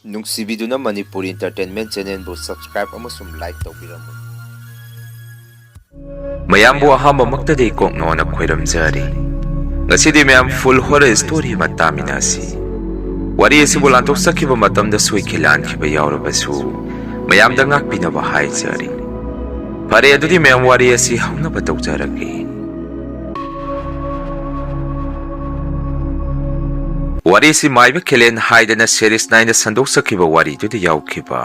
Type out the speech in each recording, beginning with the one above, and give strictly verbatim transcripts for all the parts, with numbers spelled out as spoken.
ꯅꯨꯡꯁꯤꯕꯤꯗꯨꯅ Manipur Entertainment Channelꯕꯨ subscribe ꯑꯃꯁꯨꯡ like ꯇꯧꯕꯤꯔꯝꯃꯨ꯫ ꯃꯌꯥꯝꯕꯨ ꯑꯍꯥꯟꯕꯃꯛꯇꯗꯤ ꯀꯣꯛꯅꯣꯅ ꯈꯣꯏꯔꯝꯖꯔꯤ꯫ ꯉꯁꯤꯗꯤ ꯃꯌꯥꯝ full horror story ꯑꯃ ꯇꯥꯃꯤꯟꯅꯁꯤ꯫ ꯋꯥꯔꯤ ꯑꯁꯤꯕꯨ ꯂꯥꯟꯊꯣꯛꯆꯈꯤꯕ ꯃꯇꯝꯗ ꯁꯣꯏꯈꯤ ꯂꯥꯟꯈꯤꯕ ꯌꯥꯎꯔꯕꯁꯨ ꯃꯌꯥꯝꯗ ꯉꯥꯛꯄꯤꯅꯕ ꯍꯥꯏꯖꯔꯤ꯫ ꯐꯔꯦ, ꯑꯗꯨꯗꯤ ꯃꯌꯥꯝ ꯋꯥꯔꯤ ꯑꯁꯤ ꯍꯧꯅꯕ ꯇꯧꯖꯔꯒꯦ꯫ ꯋꯥꯔꯤꯁꯤ ꯃꯥꯏꯕ ꯈꯦꯂꯦꯟ ꯍꯥꯏꯗꯅ series ꯅꯥꯏꯅ ꯁꯟꯗꯣꯛꯆꯈꯤꯕ ꯋꯥꯔꯤꯗꯨꯗ ꯌꯥꯎꯈꯤꯕ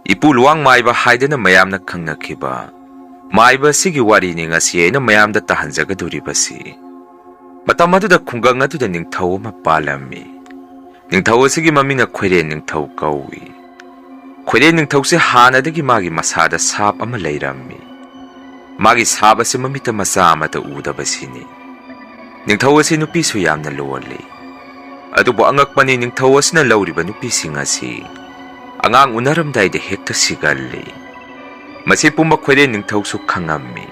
ꯏꯄꯨ ꯂꯨꯋꯥꯡ ꯃꯥꯏꯕ ꯍꯥꯏꯗꯅ ꯃꯌꯥꯝꯅ ꯈꯪꯅꯈꯤꯕ ꯃꯥꯏꯕ ꯑꯁꯤꯒꯤ ꯋꯥꯔꯤꯅꯤ ꯉꯁꯤ ꯑꯩꯅ ꯃꯌꯥꯝꯗ ꯇꯥꯍꯟꯖꯒꯗꯧꯔꯤꯕꯁꯤ꯫ ꯃꯇꯝ ꯑꯗꯨꯗ ꯈꯨꯡꯒꯪ ꯑꯗꯨꯗ ꯅꯤꯡꯊꯧ ꯑꯃ ꯄꯥꯜꯂꯝꯃꯤ꯫ ꯅꯤꯡꯊꯧ ꯑꯁꯤꯒꯤ ꯃꯃꯤꯡꯅ ꯈꯣꯏꯔꯦꯟ ꯅꯤꯡꯊꯧ ꯀꯧꯏ꯫ ꯈꯣꯏꯔꯦꯟ ꯅꯤꯡꯊꯧꯁꯦ ꯍꯥꯟꯅꯗꯒꯤ ꯃꯥꯒꯤ ꯃꯁꯥꯗ ꯁꯥꯞ ꯑꯃ ꯂꯩꯔꯝꯃꯤ꯫ ꯃꯥꯒꯤ ꯁꯥꯞ ꯑꯁꯤ ꯃꯃꯤꯠꯇ ꯃꯆꯥ ꯑꯃꯠꯇ ꯎꯗꯕꯁꯤꯅꯤ꯫ ꯅꯤꯡꯊꯧ ꯑꯁꯤ ꯅꯨꯄꯤꯁꯨ ꯌꯥꯝꯅ ꯂꯣꯜꯂꯤ꯫ ꯑꯗꯨꯕꯨ ꯑꯉꯛꯄꯅꯤ, ꯅꯤꯡꯊꯧ ꯑꯁꯤꯅ ꯂꯧꯔꯤꯕ ꯅꯨꯄꯤꯁꯤꯡ ꯑꯁꯤ ꯑꯉꯥꯡ ꯎꯅꯔꯝꯗꯥꯏꯗ ꯍꯦꯛꯇ ꯁꯤꯒꯜꯂꯤ꯫ ꯃꯁꯤ ꯄꯨꯝꯕ ꯈꯣꯏꯔꯦꯟ ꯅꯤꯡꯊꯧꯁꯨ ꯈꯪꯉꯝꯃꯤ꯫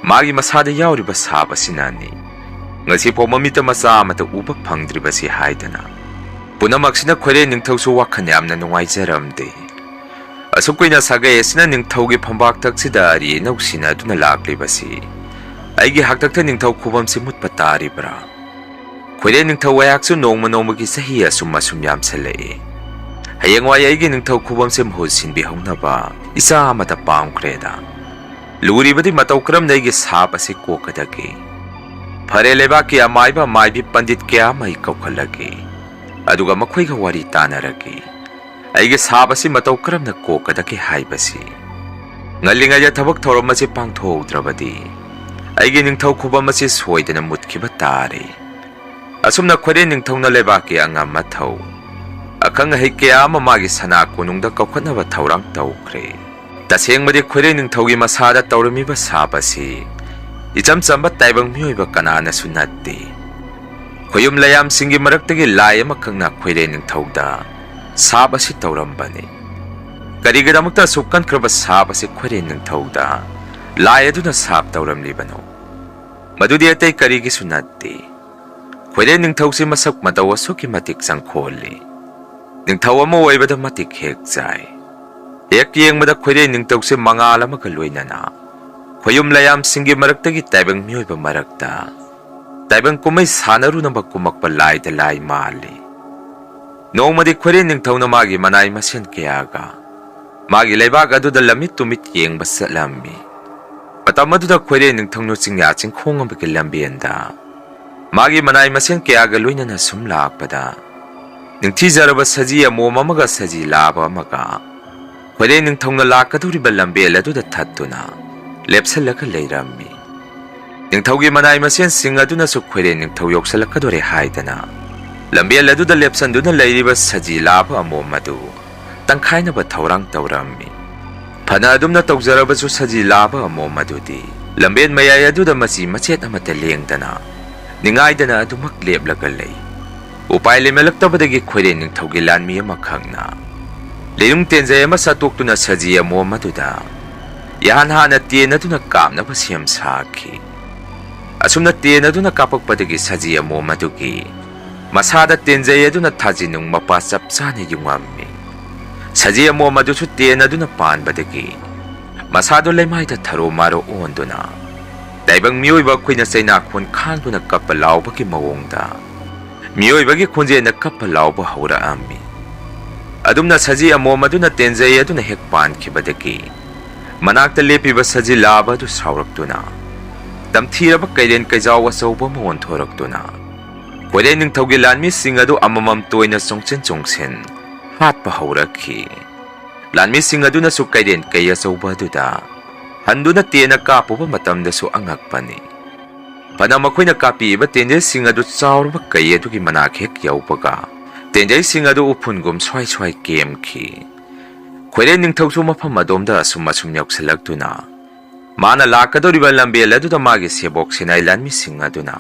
ꯃꯥꯒꯤ ꯃꯁꯥꯗ ꯌꯥꯎꯔꯤꯕ ꯁꯥꯞ ꯑꯁꯤꯅꯅꯤ꯫ ꯉꯁꯤꯐꯥꯎ ꯃꯃꯤꯠꯇ ꯃꯆꯥ ꯑꯃꯠꯇ ꯎꯕ ꯐꯪꯗ꯭ꯔꯤꯕꯁꯤ ꯍꯥꯏꯗꯅ꯫ ꯄꯨꯝꯅꯃꯛꯁꯤꯅ ꯈꯣꯏꯔꯦꯟ ꯅꯤꯡꯊꯧꯁꯨ ꯋꯥꯈꯜ ꯌꯥꯝꯅ ꯅꯨꯡꯉꯥꯏꯖꯔꯝꯗꯦ꯫ ꯑꯁꯨꯛ ꯀꯨꯏꯅ ꯁꯥꯒꯩ ꯑꯁꯤꯅ ꯅꯤꯡꯊꯧꯒꯤ ꯐꯝꯕꯥꯛ ꯊꯛꯁꯤꯗ ꯑꯔꯤ ꯑꯅꯧ ꯁꯤꯟꯅꯗꯨꯅ ꯂꯥꯛꯂꯤꯕꯁꯤ ꯑꯩꯒꯤ ꯍꯥꯛꯇꯛꯇ ꯅꯤꯡꯊꯧ ꯈꯨꯕꯝꯁꯤ ꯃꯨꯠꯄ ꯇꯥꯔꯤꯕ꯭ꯔꯥ? ꯈꯣꯏꯔꯦꯟ ꯅꯤꯡꯊꯧ ꯑꯩꯍꯥꯛꯁꯨ ꯅꯣꯡꯃ ꯅꯣꯡꯃꯒꯤ ꯆꯍꯤ ꯑꯁꯨꯝ ꯑꯁꯨꯝ ꯌꯥꯝꯁꯤꯜꯂꯛꯏ꯫ ꯍꯌꯦꯡꯋꯥꯏ ꯑꯩꯒꯤ ꯅꯤꯡꯊꯧ ꯈꯨꯕꯝꯁꯦ ꯃꯍꯨꯠ ꯁꯤꯟꯕꯤꯍꯧꯅꯕ ꯏꯆꯥ ꯑꯃꯗ ꯄꯥꯝꯈ꯭ꯔꯦꯗ꯫ ꯂꯨꯔꯤꯕꯗꯤ ꯃꯇꯧ ꯀꯔꯝꯅ ꯑꯩꯒꯤ ꯁꯥꯞ ꯑꯁꯤ ꯀꯣꯛꯀꯗꯒꯦ? ꯐꯔꯦ, ꯂꯩꯕꯥꯛꯀꯤ ꯑꯃꯥꯏꯕ ꯑꯃꯥꯏꯕꯤ ꯄꯟꯗꯤꯠ ꯀꯌꯥ ꯑꯃ ꯑꯩ ꯀꯧꯈꯠꯂꯒꯦ, ꯑꯗꯨꯒ ꯃꯈꯣꯏꯒ ꯋꯥꯔꯤ ꯇꯥꯅꯔꯒꯦ꯫ ꯑꯩꯒꯤ ꯁꯥꯞ ꯑꯁꯤ ꯃꯇꯧ ꯀꯔꯝꯅ ꯀꯣꯛꯀꯗꯒꯦ ꯍꯥꯏꯕꯁꯤ꯫ ꯉꯜꯂꯤꯉꯩꯗ ꯊꯕꯛ ꯊꯧꯔꯝ ꯑꯁꯤ ꯄꯥꯡꯊꯣꯛꯍꯧꯗ꯭ꯔꯕꯗꯤ ꯑꯩꯒꯤ ꯅꯤꯡꯊꯧ ꯈꯨꯕꯝ ꯑꯁꯤ ꯁꯣꯏꯗꯅ ꯃꯨꯠꯈꯤꯕ ꯇꯥꯔꯦ꯫ ꯑꯁꯨꯝꯅ ꯈꯣꯏꯔꯦꯟ ꯅꯤꯡꯊꯧꯅ ꯂꯩꯕꯥꯛꯀꯤ ꯑꯉꯝ ꯑꯊꯧ, ꯑꯈꯪ ꯑꯍꯩ ꯀꯌꯥ ꯑꯃ ꯃꯥꯒꯤ ꯁꯅꯥ ꯀꯣꯅꯨꯡꯗ ꯀꯧꯈꯠꯅꯕ ꯊꯧꯔꯥꯡ ꯇꯧꯈ꯭ꯔꯦ꯫ ꯇꯁꯦꯡꯕꯗꯤ ꯈꯣꯏꯔꯦꯟ ꯅꯤꯡꯊꯧꯒꯤ ꯃꯁꯥꯗ ꯇꯧꯔꯝꯃꯤꯕ ꯁꯥꯞ ꯑꯁꯤ ꯏꯆꯝ ꯆꯝꯕ ꯇꯥꯏꯕꯪ ꯃꯤꯑꯣꯏꯕ ꯀꯅꯥꯅꯁꯨ ꯅꯠꯇꯦ꯫ ꯈꯣꯌꯨꯝ ꯂꯩꯌꯥꯝꯁꯤꯡꯒꯤ ꯃꯔꯛꯇꯒꯤ ꯂꯥꯏ ꯑꯃꯈꯛꯅ ꯈꯣꯏꯔꯦꯟ ꯅꯤꯡꯊꯧꯗ ꯁꯥꯞ ꯑꯁꯤ ꯇꯧꯔꯝꯕꯅꯤ꯫ ꯀꯔꯤꯒꯤꯗꯃꯛꯇ ꯑꯁꯨꯛ ꯀꯟꯈ꯭ꯔꯕ ꯁꯥꯞ ꯑꯁꯤ ꯈꯣꯏꯔꯦꯟ ꯅꯤꯡꯊꯧꯗ ꯂꯥꯏ ꯑꯗꯨꯅ ꯁꯥꯞ ꯇꯧꯔꯝꯂꯤꯕꯅꯣ? ꯃꯗꯨꯗꯤ ꯑꯇꯩ ꯀꯔꯤꯒꯤꯁꯨ ꯅꯠꯇꯦ꯫ ꯈꯣꯏꯔꯦꯟ ꯅꯤꯡꯊꯧꯁꯤ ꯃꯁꯛ ꯃꯇꯧ ꯑꯁꯨꯛꯀꯤ ꯃꯇꯤꯛ ꯆꯪꯈꯣꯜꯂꯤ꯫ ꯅꯤꯡꯊꯧ ꯑꯃ ꯑꯣꯏꯕꯗ ꯃꯇꯤꯛ ꯍꯦꯛ ꯆꯥꯏ꯫ ꯍꯦꯛ ꯌꯦꯡꯕꯗ ꯈꯣꯏꯔꯦ ꯅꯤꯡꯊꯧꯁꯦ ꯃꯉꯥꯜ ꯑꯃꯒ ꯂꯣꯏꯅꯅ ꯈꯣꯌꯨꯝ ꯂꯩꯌꯥꯝꯁꯤꯡꯒꯤ ꯃꯔꯛꯇꯒꯤ ꯇꯥꯏꯕꯪ ꯃꯤꯑꯣꯏꯕ ꯃꯔꯛꯇ ꯇꯥꯏꯕꯪ ꯀꯨꯝꯍꯩ ꯁꯥꯟꯅꯔꯨꯅꯕ ꯀꯨꯝꯃꯛꯄ ꯂꯥꯏꯗ ꯂꯥꯏ ꯃꯥꯜꯂꯤ꯫ ꯅꯣꯡꯃꯗꯤ ꯈꯣꯏꯔꯦ ꯅꯤꯡꯊꯧꯅ ꯃꯥꯒꯤ ꯃꯅꯥꯏ ꯃꯁꯦꯟ ꯀꯌꯥꯒ ꯃꯥꯒꯤ ꯂꯩꯕꯥꯛ ꯑꯗꯨꯗ ꯂꯝꯃꯤꯠ ꯇꯨꯃꯤꯠ ꯌꯦꯡꯕ ꯆꯠꯂꯝꯃꯤ꯫ ꯃꯇꯝ ꯑꯗꯨꯗ ꯈꯣꯏꯔꯦ ꯅꯤꯡꯊꯧꯅ ꯆꯤꯡꯌꯥ ꯆꯤꯡꯈꯣꯡ ꯑꯃꯒꯤ ꯂꯝꯕꯦꯟꯗ ꯃꯥꯒꯤ ꯃꯅꯥꯏ ꯃꯁꯦꯟ ꯀꯌꯥꯒ ꯂꯣꯏꯅꯅ ꯁꯨꯝ ꯂꯥꯛꯄꯗ, ꯅꯤꯡꯊꯤꯖꯔꯕ ꯁꯖꯤ ꯑꯃꯣꯝ ꯑꯃꯒ ꯁꯖꯤ ꯂꯥꯕ ꯑꯃꯒ ꯈꯣꯏꯔꯦ ꯅꯤꯡꯊꯧꯅ ꯂꯥꯛꯀꯗꯧꯔꯤꯕ ꯂꯝꯕꯦꯜ ꯑꯗꯨꯗ ꯊꯠꯇꯨꯅ ꯂꯦꯞꯁꯜꯂꯒ ꯂꯩꯔꯝꯃꯤ꯫ ꯅꯤꯡꯊꯧꯒꯤ ꯃꯅꯥꯏ ꯃꯁꯦꯟꯁꯤꯡ ꯑꯗꯨꯅꯁꯨ ꯈꯣꯏꯔꯦ ꯅꯤꯡꯊꯧ ꯌꯧꯁꯤꯜꯂꯛꯀꯗꯣꯔꯦ ꯍꯥꯏꯗꯅ ꯂꯝꯕꯦꯜ ꯑꯗꯨꯗ ꯂꯦꯞꯁꯟꯗꯨꯅ ꯂꯩꯔꯤꯕ ꯁꯖꯤ ꯂꯥꯕ ꯑꯃꯣꯝ ꯑꯗꯨ ꯇꯪꯈꯥꯏꯅꯕ ꯊꯧꯔꯥꯡ ꯇꯧꯔꯝꯃꯤ꯫ ꯐꯅ ꯑꯗꯨꯝꯅ ꯇꯧꯖꯔꯕꯁꯨ ꯁꯖꯤ ꯂꯥꯕ ꯑꯃꯣꯝ ꯑꯗꯨꯗꯤ ꯂꯝꯕꯦꯟ ꯃꯌꯥꯏ ꯑꯗꯨꯗ ꯃꯆꯤ ꯃꯆꯦꯠ ꯑꯃꯠꯇ ꯂꯦꯡꯗꯅ ꯅꯤꯡꯉꯥꯏꯗꯅ ꯑꯗꯨꯃꯛ ꯂꯦꯞꯂꯒ ꯂꯩ꯫ ꯎꯄꯥꯏ ꯂꯩꯃꯜꯂꯛꯇꯕꯗꯒꯤ ꯈꯣꯏꯔꯦ ꯅꯤꯡꯊꯧꯒꯤ ꯂꯥꯟꯃꯤ ꯑꯃꯈꯛꯅ ꯂꯤꯔꯨꯡ ꯇꯦꯟꯖꯩ ꯑꯃ ꯁꯠꯇꯣꯛꯇꯨꯅ ꯁꯖꯤ ꯑꯃꯣꯝ ꯑꯗꯨꯗ ꯏꯍꯥꯟ ꯍꯥꯟꯅ ꯇꯦꯟ ꯑꯗꯨꯅ ꯀꯥꯞꯅꯕ ꯁꯦꯝ ꯁꯥꯈꯤ꯫ ꯑꯁꯨꯝꯅ ꯇꯦꯟ ꯑꯗꯨꯅ ꯀꯥꯞꯄꯛꯄꯗꯒꯤ ꯁꯖꯤ ꯑꯃꯣꯝ ꯑꯗꯨꯒꯤ ꯃꯁꯥꯗ ꯇꯦꯟꯖꯩ ꯑꯗꯨꯅ ꯊꯥꯖꯤꯟꯅꯨꯡ ꯃꯄꯥ ꯆꯞ ꯆꯥꯅ ꯌꯨꯡꯉꯝꯃꯤ꯫ ꯁꯖꯤ ꯑꯃꯣꯝ ꯑꯗꯨꯁꯨ ꯇꯦꯟ ꯑꯗꯨꯅ ꯄꯥꯟꯕꯗꯒꯤ ꯃꯁꯥꯗꯨ ꯂꯩꯃꯥꯏꯗ ꯊꯔꯣ ꯃꯥꯔꯣ ꯑꯣꯟꯗꯨꯅ ꯇꯥꯏꯕꯪ ꯃꯤꯑꯣꯏꯕ ꯑꯩꯈꯣꯏꯅ ꯆꯩꯅꯥꯈꯣꯟ ꯈꯥꯡꯗꯨꯅ ꯀꯞꯄ ꯂꯥꯎꯕꯒꯤ ꯃꯑꯣꯡꯗ ꯃꯤꯑꯣꯏꯕꯒꯤ ꯈꯣꯟꯖꯦꯜꯅ ꯀꯞꯄ ꯂꯥꯎꯕ ꯍꯧꯔꯛꯑꯝꯃꯤ꯫ ꯑꯗꯨꯝꯅ ꯁꯖꯤ ꯑꯃꯣꯝ ꯑꯗꯨꯅ ꯇꯦꯟꯖꯩ ꯑꯗꯨꯅ ꯍꯦꯛ ꯄꯥꯟꯈꯤꯕꯗꯒꯤ ꯃꯅꯥꯛꯇ ꯂꯦꯞꯄꯤꯕ ꯁꯖꯤ ꯂꯥꯕ ꯑꯗꯨ ꯁꯥꯎꯔꯛꯇꯨꯅ ꯇꯝꯊꯤꯔꯕ ꯀꯩꯔꯦꯟ ꯀꯩꯖꯥꯎ ꯑꯆꯧꯕ ꯑꯃ ꯑꯣꯟꯊꯣꯔꯛꯇꯨꯅ ꯈꯣꯏꯔꯦ ꯅꯤꯡꯊꯧꯒꯤ ꯂꯥꯟꯃꯤꯁꯤꯡ ꯑꯗꯨ ꯑꯃꯃꯝ ꯇꯣꯏꯅ ꯆꯣꯡꯁꯤꯟ ꯆꯣꯡꯁꯤꯟ ꯍꯥꯠꯄ ꯍꯧꯔꯛꯈꯤ꯫ ꯂꯥꯟꯃꯤꯁꯤꯡ ꯑꯗꯨꯅꯁꯨ ꯀꯩꯔꯦꯟ ꯀꯩ ꯑꯆꯧꯕ ꯑꯗꯨꯗ ꯍꯟꯗꯨꯅ ꯇꯦꯟꯅ ꯀꯥꯞꯄꯨꯕ ꯃꯇꯝꯗꯁꯨ ꯑꯉꯛꯄꯅꯤ꯫ ꯐꯅ ꯃꯈꯣꯏꯅ ꯀꯥꯞꯄꯤꯕ ꯇꯦꯟꯖꯩꯁꯤꯡ ꯑꯗꯨ ꯆꯥꯎꯔꯕ ꯀꯩ ꯑꯗꯨꯒꯤ ꯃꯅꯥꯛ ꯍꯦꯛ ꯌꯧꯕꯒ ꯇꯦꯟꯖꯩꯁꯤꯡ ꯑꯗꯨ ꯎꯐꯨꯟꯒꯨꯝ ꯁ꯭ꯋꯥꯏ ꯁ꯭ꯋꯥꯏ ꯀꯦꯝꯈꯤ꯫ ꯈꯣꯏꯔꯦ ꯅꯤꯡꯊꯧꯁꯨ ꯃꯐꯝ ꯑꯗꯣꯝꯗ ꯑꯁꯨꯝ ꯑꯁꯨꯝ ꯌꯧꯁꯤꯜꯂꯛꯇꯨꯅ ꯃꯥꯅ ꯂꯥꯛꯀꯗꯧꯔꯤꯕ ꯂꯝꯕꯦꯜ ꯑꯗꯨꯗ ꯃꯥꯒꯤ ꯁꯦꯕꯣꯛ ꯁꯤꯅꯥꯏ ꯂꯥꯟꯃꯤꯁꯤꯡ ꯑꯗꯨꯅ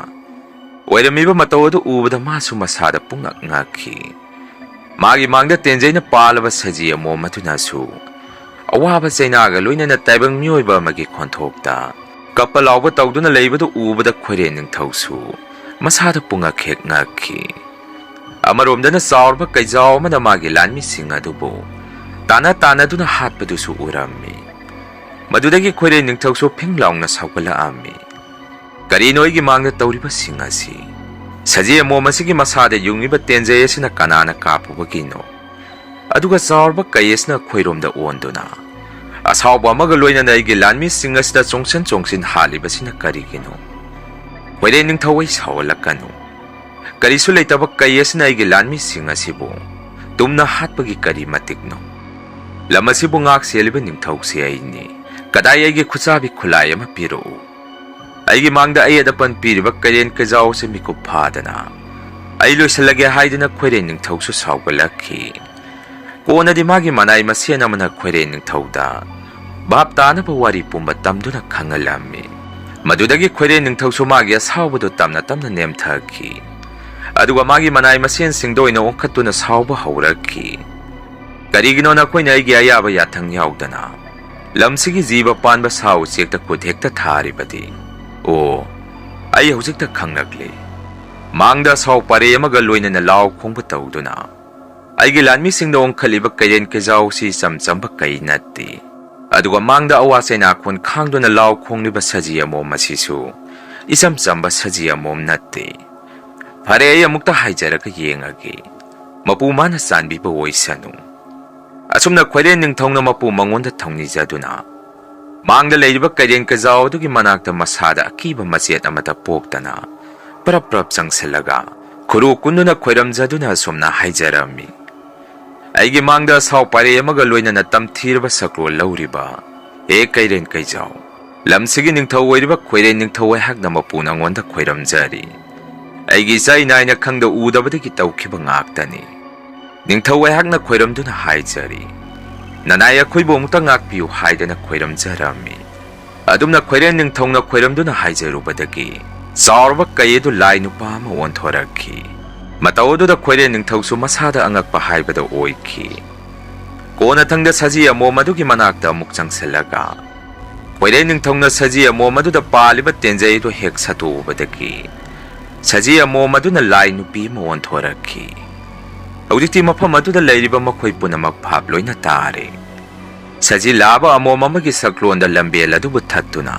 ꯑꯣꯏꯔꯝꯃꯤꯕ ꯃꯇꯧ ꯑꯗꯨ ꯎꯕꯗ ꯃꯥꯁꯨ ꯃꯁꯥꯗ ꯄꯨꯡꯉꯛ ꯉꯛꯈꯤ꯫ ꯃꯥꯒꯤ ꯃꯥꯡꯗ ꯇꯦꯟꯖꯩꯅ ꯄꯥꯜꯂꯕ ꯁꯖꯤ ꯑꯃꯣꯝ ꯑꯗꯨꯅꯁꯨ ꯑꯋꯥꯕ ꯆꯩꯅꯥꯒ ꯂꯣꯏꯅꯅ ꯇꯥꯏꯕꯪ ꯃꯤꯑꯣꯏꯕ ꯑꯃꯒꯤ ꯈꯣꯟꯊꯣꯛꯇ ꯀꯞꯄ ꯂꯥꯎꯕ ꯇꯧꯗꯨꯅ ꯂꯩꯕꯗꯨ ꯎꯕꯗ ꯈꯣꯏꯔꯦꯟ ꯅꯤꯡꯊꯧꯁꯨ ꯃꯁꯥꯗ ꯄꯨꯡꯉꯛ ꯍꯦꯛ ꯉꯛꯈꯤ꯫ ꯑꯃꯔꯣꯝꯗꯅ ꯆꯥꯎꯔꯕ ꯀꯩꯖꯥꯎ ꯑꯃꯅ ꯃꯥꯒꯤ ꯂꯥꯟꯃꯤꯁꯤꯡ ꯑꯗꯨꯕꯨ ꯇꯥꯟꯅ ꯇꯥꯟꯅꯗꯨꯅ ꯍꯥꯠꯄꯗꯨꯁꯨ ꯎꯔꯝꯃꯤ꯫ ꯃꯗꯨꯗꯒꯤ ꯈꯣꯏꯔꯦꯟ ꯅꯤꯡꯊꯧꯁꯨ ꯐꯤꯡ ꯂꯥꯎꯅ ꯁꯥꯎꯒꯠꯂꯛꯑꯝꯃꯤ꯫ "ꯀꯔꯤꯅꯣ ꯑꯩꯒꯤ ꯃꯥꯡꯗ ꯇꯧꯔꯤꯕꯁꯤꯡ ꯑꯁꯤ? ꯁꯖꯤ ꯑꯃꯣꯝ ꯑꯁꯤꯒꯤ ꯃꯁꯥꯗ ꯌꯨꯡꯂꯤꯕ ꯇꯦꯟꯖꯩ ꯑꯁꯤꯅ ꯀꯅꯥꯅ ꯀꯥꯞꯄꯨꯕꯒꯤꯅꯣ?" ꯑꯗꯨꯒ ꯆꯥꯎꯔꯕ ꯀꯩ ꯑꯁꯤꯅ ꯈꯣꯏꯔꯣꯝꯗ ꯑꯣꯟꯗꯨꯅ, "ꯑꯁꯥꯎꯕ ꯑꯃꯒ ꯂꯣꯏꯅꯅ ꯑꯩꯒꯤ ꯂꯥꯟꯃꯤꯁꯤꯡ ꯑꯁꯤꯗ ꯆꯣꯡꯁꯤꯟ ꯆꯣꯡꯁꯤꯟ ꯍꯥꯠꯂꯤꯕꯁꯤꯅ ꯀꯔꯤꯒꯤꯅꯣ? ꯈꯣꯏꯔꯦꯟ ꯅꯤꯡꯊꯧ, ꯑꯩ ꯁꯥꯎꯍꯜꯂꯛꯀꯅꯨ꯫ ꯀꯔꯤꯁꯨ ꯂꯩꯇꯕ ꯀꯩ ꯑꯁꯤꯅ ꯑꯩꯒꯤ ꯂꯥꯟꯃꯤꯁꯤꯡ ꯑꯁꯤꯕꯨ ꯇꯨꯝꯅ ꯍꯥꯠꯄꯒꯤ ꯀꯔꯤ ꯃꯇꯤꯛꯅꯣ? ꯂꯝ ꯑꯁꯤꯕꯨ ꯉꯥꯛ ꯁꯦꯜꯂꯤꯕ ꯅꯤꯡꯊꯧꯁꯦ ꯑꯩꯅꯤ꯫ ꯀꯗꯥꯏ ꯑꯩꯒꯤ ꯈꯨꯠꯆꯥꯕꯤ ꯈꯨꯠꯂꯥꯏ ꯑꯃ ꯄꯤꯔꯛꯎ꯫ ꯑꯩꯒꯤ ꯃꯥꯡꯗ ꯑꯌꯦꯠ ꯑꯄꯟ ꯄꯤꯔꯤꯕ ꯀꯩꯔꯦꯟ ꯀꯩꯖꯥꯎ ꯑꯁꯤ ꯃꯤꯀꯨꯞ ꯐꯥꯗꯅ ꯑꯩ ꯂꯣꯏꯁꯤꯜꯂꯒꯦ" ꯍꯥꯏꯗꯨꯅ ꯈꯣꯏꯔꯦꯟ ꯅꯤꯡꯊꯧꯁꯨ ꯁꯥꯎꯒꯠꯂꯛꯈꯤ꯫ ꯀꯣꯟꯅꯗꯤ ꯃꯥꯒꯤ ꯃꯅꯥꯏ ꯃꯁꯦꯟ ꯑꯃꯅ ꯈꯣꯏꯔꯦꯟ ꯅꯤꯡꯊꯧꯗ ꯚꯥꯞ ꯇꯥꯅꯕ ꯋꯥꯔꯤ ꯄꯨꯝꯕ ꯇꯝꯗꯨꯅ ꯈꯪꯍꯜꯂꯝꯃꯤ꯫ ꯃꯗꯨꯗꯒꯤ ꯈꯣꯏꯔꯦꯟ ꯅꯤꯡꯊꯧꯁꯨ ꯃꯥꯒꯤ ꯑꯁꯥꯎꯕꯗꯨ ꯇꯞꯅ ꯇꯞꯅ ꯅꯦꯝꯊꯈꯤ꯫ ꯑꯗꯨꯒ ꯃꯥꯒꯤ ꯃꯅꯥꯏ ꯃꯁꯦꯟꯁꯤꯡꯗ ꯑꯣꯏꯅ ꯑꯣꯟꯈꯠꯇꯨꯅ ꯁꯥꯎꯕ ꯍꯧꯔꯛꯈꯤ꯫ "ꯀꯔꯤꯒꯤꯅꯣ ꯅꯈꯣꯏꯅ ꯑꯩꯒꯤ ꯑꯌꯥꯕ ꯌꯥꯊꯪ ꯌꯥꯎꯗꯅ ꯂꯝꯁꯤꯒꯤ ꯖꯤꯕ ꯄꯥꯟꯕ ꯁꯥ ꯎꯆꯦꯛꯇ ꯈꯨꯠ ꯍꯦꯛꯇ ꯊꯥꯔꯤꯕꯗꯤ? ꯑꯣ, ꯑꯩ ꯍꯧꯖꯤꯛꯇ ꯈꯪꯂꯛꯂꯦ꯫ ꯃꯥꯡꯗ ꯑꯁꯥꯎ ꯄꯥꯔꯦ ꯑꯃꯒ ꯂꯣꯏꯅꯅ ꯂꯥꯎ ꯈꯣꯡꯕ ꯇꯧꯗꯨꯅ ꯑꯩꯒꯤ ꯂꯥꯟꯃꯤꯁꯤꯡꯗ ꯑꯣꯟꯈꯠꯂꯤꯕ ꯀꯩꯔꯦꯟ ꯀꯩꯖꯥꯎꯁꯤ ꯏꯆꯝ ꯆꯝꯕ ꯀꯩ ꯅꯠꯇꯦ꯫ ꯑꯗꯨꯒ ꯃꯥꯡꯗ ꯑꯋꯥ ꯆꯩꯅꯥꯈꯣꯟ ꯈꯥꯡꯗꯨꯅ ꯂꯥꯎ ꯈꯣꯡꯂꯤꯕ ꯁꯖꯤ ꯑꯃꯣꯝ ꯑꯁꯤꯁꯨ ꯏꯆꯝ ꯆꯝꯕ ꯁꯖꯤ ꯑꯃꯣꯝ ꯅꯠꯇꯦ꯫ ꯐꯔꯦ, ꯑꯩ ꯑꯃꯨꯛꯇ ꯍꯥꯏꯖꯔꯒ ꯌꯦꯡꯉꯒꯦ꯫ ꯃꯄꯨ ꯃꯥꯅ ꯆꯥꯟꯕꯤꯕ ꯑꯣꯏꯁꯅꯨ꯫" ꯑꯁꯨꯝꯅ ꯈꯣꯏꯔꯦꯟ ꯅꯤꯡꯊꯧꯅ ꯃꯄꯨ ꯃꯉꯣꯟꯗ ꯊꯧꯅꯤꯖꯗꯨꯅ ꯃꯥꯡꯗ ꯂꯩꯔꯤꯕ ꯀꯩꯔꯦꯟ ꯀꯩꯖꯥꯎ ꯑꯗꯨꯒꯤ ꯃꯅꯥꯛꯇ ꯃꯁꯥꯗ ꯑꯀꯤꯕ ꯃꯆꯦꯠ ꯑꯃꯠꯇ ꯄꯣꯛꯇꯅ ꯄ꯭ꯔꯞ ꯄ꯭ꯔꯞ ꯆꯪꯁꯤꯜꯂꯒ ꯈꯨꯔꯨ ꯀꯨꯟꯗꯨꯅ ꯈꯣꯏꯔꯝꯖꯗꯨꯅ ꯑꯁꯨꯝꯅ ꯍꯥꯏꯖꯔꯝꯃꯤ: "ꯑꯩꯒꯤ ꯃꯥꯡꯗ ꯑꯁꯥꯎ ꯄꯥꯔꯦ ꯑꯃꯒ ꯂꯣꯏꯅꯅ ꯇꯝꯊꯤꯔꯕ ꯁꯛꯂꯣꯟ ꯂꯧꯔꯤꯕ ꯍꯦ ꯀꯩꯔꯦꯟ ꯀꯩꯖꯥꯎ, ꯂꯝꯁꯤꯒꯤ ꯅꯤꯡꯊꯧ ꯑꯣꯏꯔꯤꯕ ꯈꯣꯏꯔꯦꯟ ꯅꯤꯡꯊꯧ ꯑꯩꯍꯥꯛꯅ ꯃꯄꯨ ꯅꯉꯣꯟꯗ ꯈꯣꯏꯔꯝꯖꯔꯤ꯫ ꯑꯩꯒꯤ ꯏꯆꯥ ꯏꯅꯥꯏꯅ ꯈꯪꯗ ꯎꯗꯕꯗꯒꯤ ꯇꯧꯈꯤꯕ ꯉꯥꯛꯇꯅꯤ꯫ ꯅꯤꯡꯊꯧ ꯑꯩꯍꯥꯛꯅ ꯈꯣꯏꯔꯝꯗꯨꯅ ꯍꯥꯏꯖꯔꯤ, ꯅꯅꯥꯏ ꯑꯩꯈꯣꯏꯕꯨ ꯑꯃꯨꯛꯇ ꯉꯥꯛꯄꯤꯌꯨ" ꯍꯥꯏꯗꯅ ꯈꯣꯏꯔꯝꯖꯔꯝꯃꯤ꯫ ꯑꯗꯨꯝꯅ ꯈꯣꯏꯔꯦꯟ ꯅꯤꯡꯊꯧꯅ ꯈꯣꯏꯔꯝꯗꯨꯅ ꯍꯥꯏꯖꯔꯨꯕꯗꯒꯤ ꯆꯥꯎꯔꯕ ꯀꯩ ꯑꯗꯨ ꯂꯥꯏ ꯅꯨꯄꯥ ꯑꯃ ꯑꯣꯟꯊꯣꯔꯛꯈꯤ꯫ ꯃꯇꯧ ꯑꯗꯨꯗ ꯈꯣꯏꯔꯦꯟ ꯅꯤꯡꯊꯧꯁꯨ ꯃꯁꯥꯗ ꯑꯉꯛꯄ ꯍꯥꯏꯕꯗꯨ ꯑꯣꯏꯈꯤ꯫ ꯀꯣꯟꯅꯊꯪꯗ ꯁꯖꯤ ꯑꯃꯣꯝ ꯑꯗꯨꯒꯤ ꯃꯅꯥꯛꯇ ꯑꯃꯨꯛ ꯆꯪꯁꯤꯜꯂꯒ ꯈꯣꯏꯔꯦꯟ ꯅꯤꯡꯊꯧꯅ ꯁꯖꯤ ꯑꯃꯣꯝ ꯑꯗꯨꯗ ꯄꯥꯜꯂꯤꯕ ꯇꯦꯟꯖꯩ ꯑꯗꯨ ꯍꯦꯛ ꯁꯠꯇꯣꯛꯎꯕꯗꯒꯤ ꯁꯖꯤ ꯑꯃꯣꯝ ꯑꯗꯨꯅ ꯂꯥꯏ ꯅꯨꯄꯤ ꯑꯃ ꯑꯣꯟꯊꯣꯔꯛꯈꯤ꯫ ꯍꯧꯖꯤꯛꯇꯤ ꯃꯐꯝ ꯑꯗꯨꯗ ꯂꯩꯔꯤꯕ ꯃꯈꯣꯏ ꯄꯨꯝꯅꯃꯛ ꯚꯥꯞ ꯂꯣꯏꯅ ꯇꯥꯔꯦ꯫ ꯁꯖꯤ ꯂꯥꯕ ꯑꯃꯣꯝ ꯑꯃꯒꯤ ꯁꯛꯂꯣꯟꯗ ꯂꯝꯕꯦꯜ ꯑꯗꯨꯕꯨ ꯊꯠꯇꯨꯅ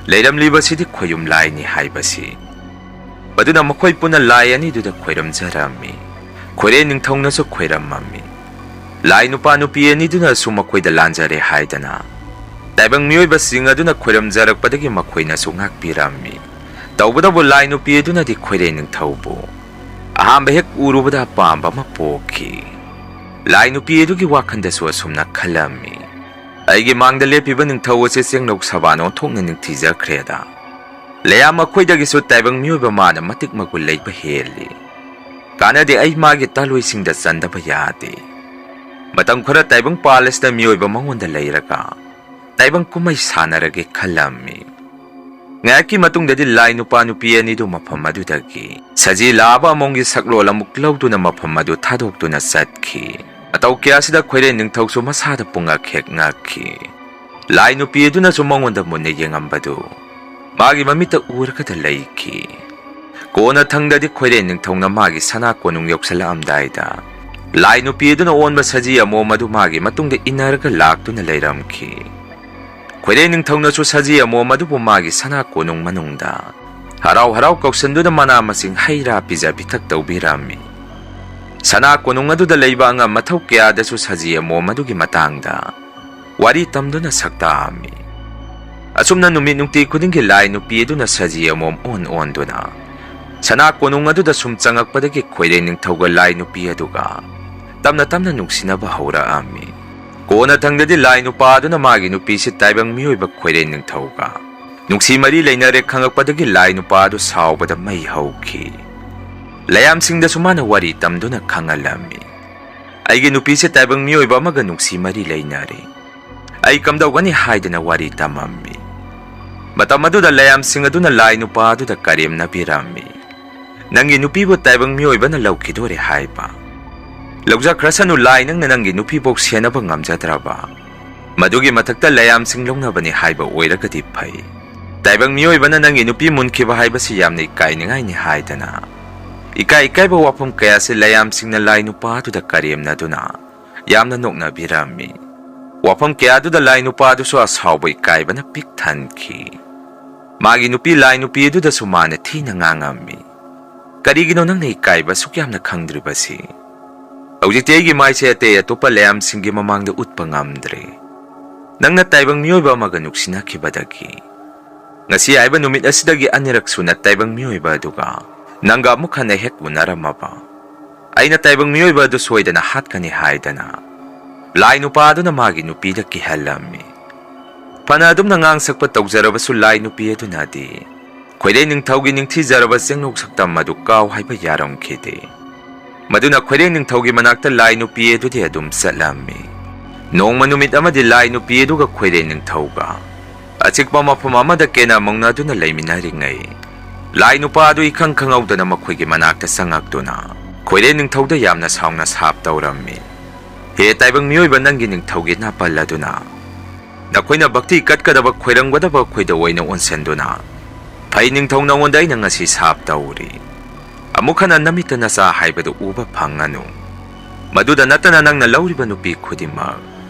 ꯂꯩꯔꯝꯂꯤꯕꯁꯤꯗꯤ ꯈꯣꯌꯨꯝ ꯂꯥꯏꯅꯤ ꯍꯥꯏꯕꯁꯤ꯫ ꯃꯗꯨꯅ ꯃꯈꯣꯏ ꯄꯨꯟꯅ ꯂꯥꯏ ꯑꯅꯤꯗꯨꯗ ꯈꯣꯏꯔꯝꯖꯔꯝꯃꯤ꯫ ꯈꯣꯏꯔꯦ ꯅꯤꯡꯊꯧꯅꯁꯨ ꯈꯣꯏꯔꯝꯃꯝꯃꯤ꯫ ꯂꯥꯏ ꯅꯨꯄꯥ ꯅꯨꯄꯤ ꯑꯅꯤꯗꯨꯅꯁꯨ ꯃꯈꯣꯏꯗ ꯂꯥꯟꯖꯔꯦ ꯍꯥꯏꯗꯅ ꯇꯥꯏꯕꯪ ꯃꯤꯑꯣꯏꯕꯁꯤꯡ ꯑꯗꯨꯅ ꯈꯣꯏꯔꯝꯖꯔꯛꯄꯗꯒꯤ ꯃꯈꯣꯏꯅꯁꯨ ꯉꯥꯛꯄꯤꯔꯝꯃꯤ꯫ ꯇꯧꯕꯇꯕꯨ ꯂꯥꯏ ꯅꯨꯄꯤ ꯑꯗꯨꯅꯗꯤ ꯈꯣꯏꯔꯦ ꯅꯤꯡꯊꯧꯕꯨ ꯑꯍꯥꯟꯕ ꯍꯦꯛ ꯎꯔꯨꯕꯗ ꯑꯄꯥꯝꯕ ꯑꯃ ꯄꯣꯛꯈꯤ꯫ ꯂꯥꯏ ꯅꯨꯄꯤ ꯑꯗꯨꯒꯤ ꯋꯥꯈꯜꯗꯁꯨ ꯑꯁꯨꯝꯅ ꯈꯜꯂꯝꯃꯤ, "ꯑꯩꯒꯤ ꯃꯥꯡꯗ ꯂꯦꯞꯄꯤꯕ ꯅꯤꯡꯊꯧ ꯑꯁꯤ ꯆꯦꯡꯅꯧ ꯁꯕꯥꯟ ꯑꯣꯟꯊꯣꯛꯅ ꯅꯤꯡꯊꯤꯖꯈ꯭ꯔꯦꯗ꯫ ꯂꯩꯌꯥꯝ ꯑꯩꯈꯣꯏꯗꯒꯤꯁꯨ ꯇꯥꯏꯕꯪ ꯃꯤꯑꯣꯏꯕ ꯃꯥꯅ ꯃꯇꯤꯛ ꯃꯒꯨꯟ ꯂꯩꯕ ꯍꯦꯜꯂꯤ꯫ ꯀꯥꯟꯅꯗꯦ, ꯑꯩ ꯃꯥꯒꯤ ꯇꯥꯂꯣꯏꯁꯤꯡꯗ ꯆꯟꯗꯕ ꯌꯥꯗꯦ꯫ ꯃꯇꯝ ꯈꯔ ꯇꯥꯏꯕꯪ ꯄꯥꯜ ꯑꯁꯤꯗ ꯃꯤꯑꯣꯏꯕ ꯃꯉꯣꯟꯗ ꯂꯩꯔꯒ ꯇꯥꯏꯕꯪ ꯀꯨꯝꯍꯩ ꯁꯥꯟꯅꯔꯒꯦ" ꯈꯜꯂꯝꯃꯤ꯫ ꯉꯥꯏꯍꯥꯛꯀꯤ ꯃꯇꯨꯡꯗꯗꯤ ꯂꯥꯏ ꯅꯨꯄꯥ ꯅꯨꯄꯤ ꯑꯅꯤꯗꯨ ꯃꯐꯝ ꯑꯗꯨꯗꯒꯤ ꯁꯖꯤ ꯂꯥꯕ ꯑꯃꯣꯝꯒꯤ ꯁꯛꯂꯣꯟ ꯑꯃꯨꯛ ꯂꯧꯗꯨꯅ ꯃꯐꯝ ꯑꯗꯨ ꯊꯥꯗꯣꯛꯇꯨꯅ ꯆꯠꯈꯤ꯫ ꯃꯇꯧ ꯀꯌꯥꯁꯤꯗ ꯈꯣꯏꯔꯦ ꯅꯤꯡꯊꯧꯁꯨ ꯃꯁꯥꯗ ꯄꯨꯡꯉꯛ ꯍꯦꯛ ꯉꯛꯈꯤ꯫ ꯂꯥꯏ ꯅꯨꯄꯤ ꯑꯗꯨꯅꯁꯨ ꯃꯉꯣꯟꯗ ꯃꯨꯟꯅ ꯌꯦꯡꯉꯝꯕꯗꯨ ꯃꯥꯒꯤ ꯃꯃꯤꯠꯇ ꯎꯔꯒꯗ ꯂꯩꯈꯤ꯫ ꯀꯣꯟꯅ ꯊꯪꯗꯗꯤ ꯈꯣꯏꯔꯦ ꯅꯤꯡꯊꯧꯅ ꯃꯥꯒꯤ ꯁꯅꯥ ꯀꯣꯅꯨꯡ ꯌꯧꯁꯤꯜꯂꯛꯑꯝꯗꯥꯏꯗ ꯂꯥꯏ ꯅꯨꯄꯤ ꯑꯗꯨꯅ ꯑꯣꯟꯕ ꯁꯖꯤ ꯑꯃꯣꯝ ꯑꯗꯨ ꯃꯥꯒꯤ ꯃꯇꯨꯡꯗ ꯏꯟꯅꯔꯒ ꯂꯥꯛꯇꯨꯅ ꯂꯩꯔꯝꯈꯤ꯫ ꯈꯣꯏꯔꯦ ꯅꯤꯡꯊꯧꯅꯁꯨ ꯁꯖꯤ ꯑꯃꯣꯝ ꯑꯗꯨꯕꯨ ꯃꯥꯒꯤ ꯁꯅꯥ ꯀꯣꯅꯨꯡ ꯃꯅꯨꯡꯗ ꯍꯔꯥꯎ ꯍꯔꯥꯎ ꯀꯧꯁꯤꯟꯗꯨꯅ ꯃꯅꯥ ꯃꯁꯤꯡ ꯍꯩ ꯔꯥ ꯄꯤꯖ ꯄꯤꯊꯛ ꯇꯧꯕꯤꯔꯝꯃꯤ꯫ ꯁꯅꯥ ꯀꯣꯅꯨꯡ ꯑꯗꯨꯗ ꯂꯩꯕ ꯑꯉꯝ ꯃꯊꯧ ꯀꯌꯥꯗꯁꯨ ꯁꯖꯤ ꯑꯃꯣꯝ ꯑꯗꯨꯒꯤ ꯃꯇꯥꯡꯗ ꯋꯥꯔꯤ ꯇꯝꯗꯨꯅ ꯁꯛꯇꯥꯛꯑꯝꯃꯤ꯫ ꯑꯁꯨꯝꯅ ꯅꯨꯃꯤꯠ ꯅꯨꯡꯇꯤ ꯈꯨꯗꯤꯡꯒꯤ ꯂꯥꯏ ꯅꯨꯄꯤ ꯑꯗꯨꯅ ꯁꯖꯤ ꯑꯃꯣꯝ ꯑꯣꯟ ꯑꯣꯟꯗꯨꯅ ꯁꯅꯥ ꯀꯣꯅꯨꯡ ꯑꯗꯨꯗ ꯁꯨꯝ ꯆꯪꯉꯛꯄꯗꯒꯤ ꯈꯣꯏꯔꯦ ꯅꯤꯡꯊꯧꯒ ꯂꯥꯏ ꯅꯨꯄꯤ ꯑꯗꯨꯒ ꯇꯞꯅ ꯇꯞꯅ ꯅꯨꯡꯁꯤꯅꯕ ꯍꯧꯔꯛꯑꯝꯃꯤ꯫ ꯀꯣꯟꯅ ꯊꯪꯗꯗꯤ ꯂꯥꯏ ꯅꯨꯄꯥ ꯑꯗꯨꯅ ꯃꯥꯒꯤ ꯅꯨꯄꯤꯁꯤ ꯇꯥꯏꯕꯪ ꯃꯤꯑꯣꯏꯕ ꯈꯣꯏꯔꯦ ꯅꯤꯡꯊꯧꯒ ꯅꯨꯡꯁꯤ ꯃꯔꯤ ꯂꯩꯅꯔꯦ ꯈꯪꯉꯛꯄꯗꯒꯤ ꯂꯥꯏ ꯅꯨꯄꯥ ꯑꯗꯨ ꯁꯥꯎꯕꯗ ꯃꯩ ꯍꯧꯈꯤ꯫ ꯂꯩꯌꯥꯝꯁꯤꯡꯗꯁꯨ ꯃꯥꯅ ꯋꯥꯔꯤ ꯇꯝꯗꯨꯅ ꯈꯪꯍꯜꯂꯝꯃꯤ꯫ "ꯑꯩꯒꯤ ꯅꯨꯄꯤꯁꯦ ꯇꯥꯏꯕꯪ ꯃꯤꯑꯣꯏꯕ ꯑꯃꯒ ꯅꯨꯡꯁꯤ ꯃꯔꯤ ꯂꯩꯅꯔꯦ꯫ ꯑꯩ ꯀꯝꯗꯧꯒꯅꯤ?" ꯍꯥꯏꯗꯅ ꯋꯥꯔꯤ ꯇꯝꯃꯝꯃꯤ꯫ ꯃꯇꯝ ꯑꯗꯨꯗ ꯂꯩꯌꯥꯝꯁꯤꯡ ꯑꯗꯨꯅ ꯂꯥꯏ ꯅꯨꯄꯥ ꯑꯗꯨꯗ ꯀꯔꯦꯝꯅꯕꯤꯔꯝꯃꯤ꯫ "ꯅꯪꯒꯤ ꯅꯨꯄꯤꯕꯨ ꯇꯥꯏꯕꯪ ꯃꯤꯑꯣꯏꯕꯅ ꯂꯧꯈꯤꯗꯣꯔꯦ ꯍꯥꯏꯕ꯫ ꯂꯧꯖꯈ꯭ꯔꯁꯅꯨ, ꯂꯥꯏ ꯅꯪꯅ ꯅꯪꯒꯤ ꯅꯨꯄꯤꯐꯥꯎ ꯁꯦꯟꯅꯕ ꯉꯝꯖꯗ꯭ꯔꯕ꯫ ꯃꯗꯨꯒꯤ ꯃꯊꯛꯇ ꯂꯩꯌꯥꯝꯁꯤꯡ ꯂꯧꯅꯕꯅꯤ ꯍꯥꯏꯕ ꯑꯣꯏꯔꯒꯗꯤ ꯐꯩ꯫ ꯇꯥꯏꯕꯪ ꯃꯤꯑꯣꯏꯕꯅ ꯅꯪꯒꯤ ꯅꯨꯄꯤ ꯃꯨꯟꯈꯤꯕ ꯍꯥꯏꯕꯁꯤ ꯌꯥꯝꯅ ꯏꯀꯥꯏꯅꯤꯡꯉꯥꯏꯅꯤ ꯍꯥꯏꯗꯅ ꯏꯀꯥꯏ ꯏꯀꯥꯏꯕ ꯋꯥꯐꯝ ꯀꯌꯥꯁꯤ ꯂꯥꯏꯌꯥꯝꯁꯤꯡꯅ ꯂꯥꯏ ꯅꯨꯄꯥꯗꯨꯗ ꯀꯔꯦꯝꯅꯗꯨꯅ ꯌꯥꯝꯅ ꯅꯣꯛꯅꯕꯤꯔꯝꯃꯤ꯫ ꯋꯥꯐꯝ ꯀꯌꯥꯗꯨꯗ ꯂꯥꯏ ꯅꯨꯄꯥꯗꯨꯁꯨ ꯑꯁꯥꯎꯕ ꯏꯀꯥꯏꯕꯅ ꯄꯤꯛ ꯊꯟꯈꯤ꯫ ꯃꯥꯒꯤ ꯅꯨꯄꯤ ꯂꯥꯏ ꯅꯨꯄꯤ ꯑꯗꯨꯗꯁꯨ ꯃꯥꯅ ꯊꯤꯅ ꯉꯥꯡꯉꯝꯃꯤ, "ꯀꯔꯤꯒꯤꯅꯣ ꯅꯪꯅ ꯏꯀꯥꯏꯕ ꯑꯁꯨꯛ ꯌꯥꯝꯅ ꯈꯪꯗ꯭ꯔꯤꯕꯁꯤ? ꯍꯧꯖꯤꯛꯇꯤ ꯑꯩꯒꯤ ꯃꯥꯏꯁꯦ ꯑꯇꯩ ꯑꯇꯣꯞꯄ ꯂꯥꯏꯌꯥꯝꯁꯤꯡꯒꯤ ꯃꯃꯥꯡꯗ ꯎꯠꯄ ꯉꯝꯗ꯭ꯔꯦ꯫ ꯅꯪꯅ ꯇꯥꯏꯕꯪ ꯃꯤꯑꯣꯏꯕ ꯑꯃꯒ ꯅꯨꯡꯁꯤꯅꯈꯤꯕꯗꯒꯤ ꯉꯁꯤ ꯍꯥꯏꯕ ꯅꯨꯃꯤꯠ ꯑꯁꯤꯗꯒꯤ ꯑꯅꯤꯔꯛ ꯁꯨꯅ ꯇꯥꯏꯕꯪ ꯃꯤꯑꯣꯏꯕ ꯑꯗꯨꯒ ꯅꯪꯒ ꯑꯃꯨꯛ ꯍꯟꯅ ꯍꯦꯛ ꯎꯅꯔꯝꯃꯕ, ꯑꯩꯅ ꯇꯥꯏꯕꯪ ꯃꯤꯑꯣꯏꯕ ꯑꯗꯨ ꯁꯣꯏꯗꯅ ꯍꯥꯠꯀꯅꯤ" ꯍꯥꯏꯗꯅ ꯂꯥꯏ ꯅꯨꯄꯥ ꯑꯗꯨꯅ ꯃꯥꯒꯤ ꯅꯨꯄꯤꯗ ꯀꯤꯍꯜꯂꯝꯃꯤ꯫ ꯐꯅ ꯑꯗꯨꯝꯅ ꯉꯥꯡ ꯁꯛꯄ ꯇꯧꯖꯔꯕꯁꯨ ꯂꯥꯏ ꯅꯨꯄꯤ ꯑꯗꯨꯅꯗꯤ ꯈꯣꯏꯔꯦ ꯅꯤꯡꯊꯧꯒꯤ ꯅꯤꯡꯊꯤꯖꯔꯕ ꯆꯦꯡꯅꯧ ꯁꯛꯇꯝ ꯑꯗꯨ ꯀꯥꯎ ꯍꯥꯏꯕ ꯌꯥꯔꯝꯈꯤꯗꯦ꯫ ꯃꯗꯨꯅ ꯈꯣꯏꯔꯦ ꯅꯤꯡꯊꯧꯒꯤ ꯃꯅꯥꯛꯇ ꯂꯥꯏ ꯅꯨꯄꯤ ꯑꯗꯨꯗꯤ ꯑꯗꯨꯝ ꯆꯠꯂꯝꯃꯤ꯫ ꯅꯣꯡꯃ ꯅꯨꯃꯤꯠ ꯑꯃꯗꯤ ꯂꯥꯏ ꯅꯨꯄꯤ ꯑꯗꯨꯒ ꯈꯣꯏꯔꯦ ꯅꯤꯡꯊꯧꯒ ꯑꯆꯤꯛꯄ ꯃꯐꯝ ꯑꯃꯗ ꯀꯦꯅ ꯃꯧꯅꯗꯨꯅ ꯂꯩꯃꯤꯟꯅꯔꯤꯉꯩ, ꯂꯥꯏ ꯅꯨꯄꯥ ꯑꯗꯨ ꯏꯈꯪ ꯈꯪꯍꯧꯗꯅ ꯃꯈꯣꯏꯒꯤ ꯃꯅꯥꯛꯇ ꯆꯪꯉꯛꯇꯨꯅ ꯈꯣꯏꯔꯦ ꯅꯤꯡꯊꯧꯗ ꯌꯥꯝꯅ ꯁꯥꯎꯅ ꯁꯥꯞ ꯇꯧꯔꯝꯃꯤ꯫ "ꯍꯦ ꯇꯥꯏꯕꯪ ꯃꯤꯑꯣꯏꯕ, ꯅꯪꯒꯤ ꯅꯤꯡꯊꯧꯒꯤ ꯅꯥꯄꯜ ꯑꯗꯨꯅ ꯅꯈꯣꯏꯅ ꯚꯛꯇꯤ ꯀꯠꯀꯗꯕ ꯈꯣꯏꯔꯝꯒꯗꯕ ꯑꯩꯈꯣꯏꯗ ꯑꯣꯏꯅ ꯑꯣꯟꯁꯤꯟꯗꯨꯅ, ꯐꯩ ꯅꯤꯡꯊꯧ, ꯅꯉꯣꯟꯗ ꯑꯩꯅ ꯉꯁꯤ ꯁꯥꯞ ꯇꯧꯔꯤ꯫ ꯑꯃꯨꯛ ꯍꯟꯅ ꯅꯃꯤꯠꯇ ꯅꯆꯥ ꯍꯥꯏꯕꯗꯨ ꯎꯕ ꯐꯪꯉꯅꯨ꯫ ꯃꯗꯨꯗ ꯅꯠꯇꯅ ꯅꯪꯅ ꯂꯧꯔꯤꯕ ꯅꯨꯄꯤ ꯈꯨꯗꯤꯡꯃꯛ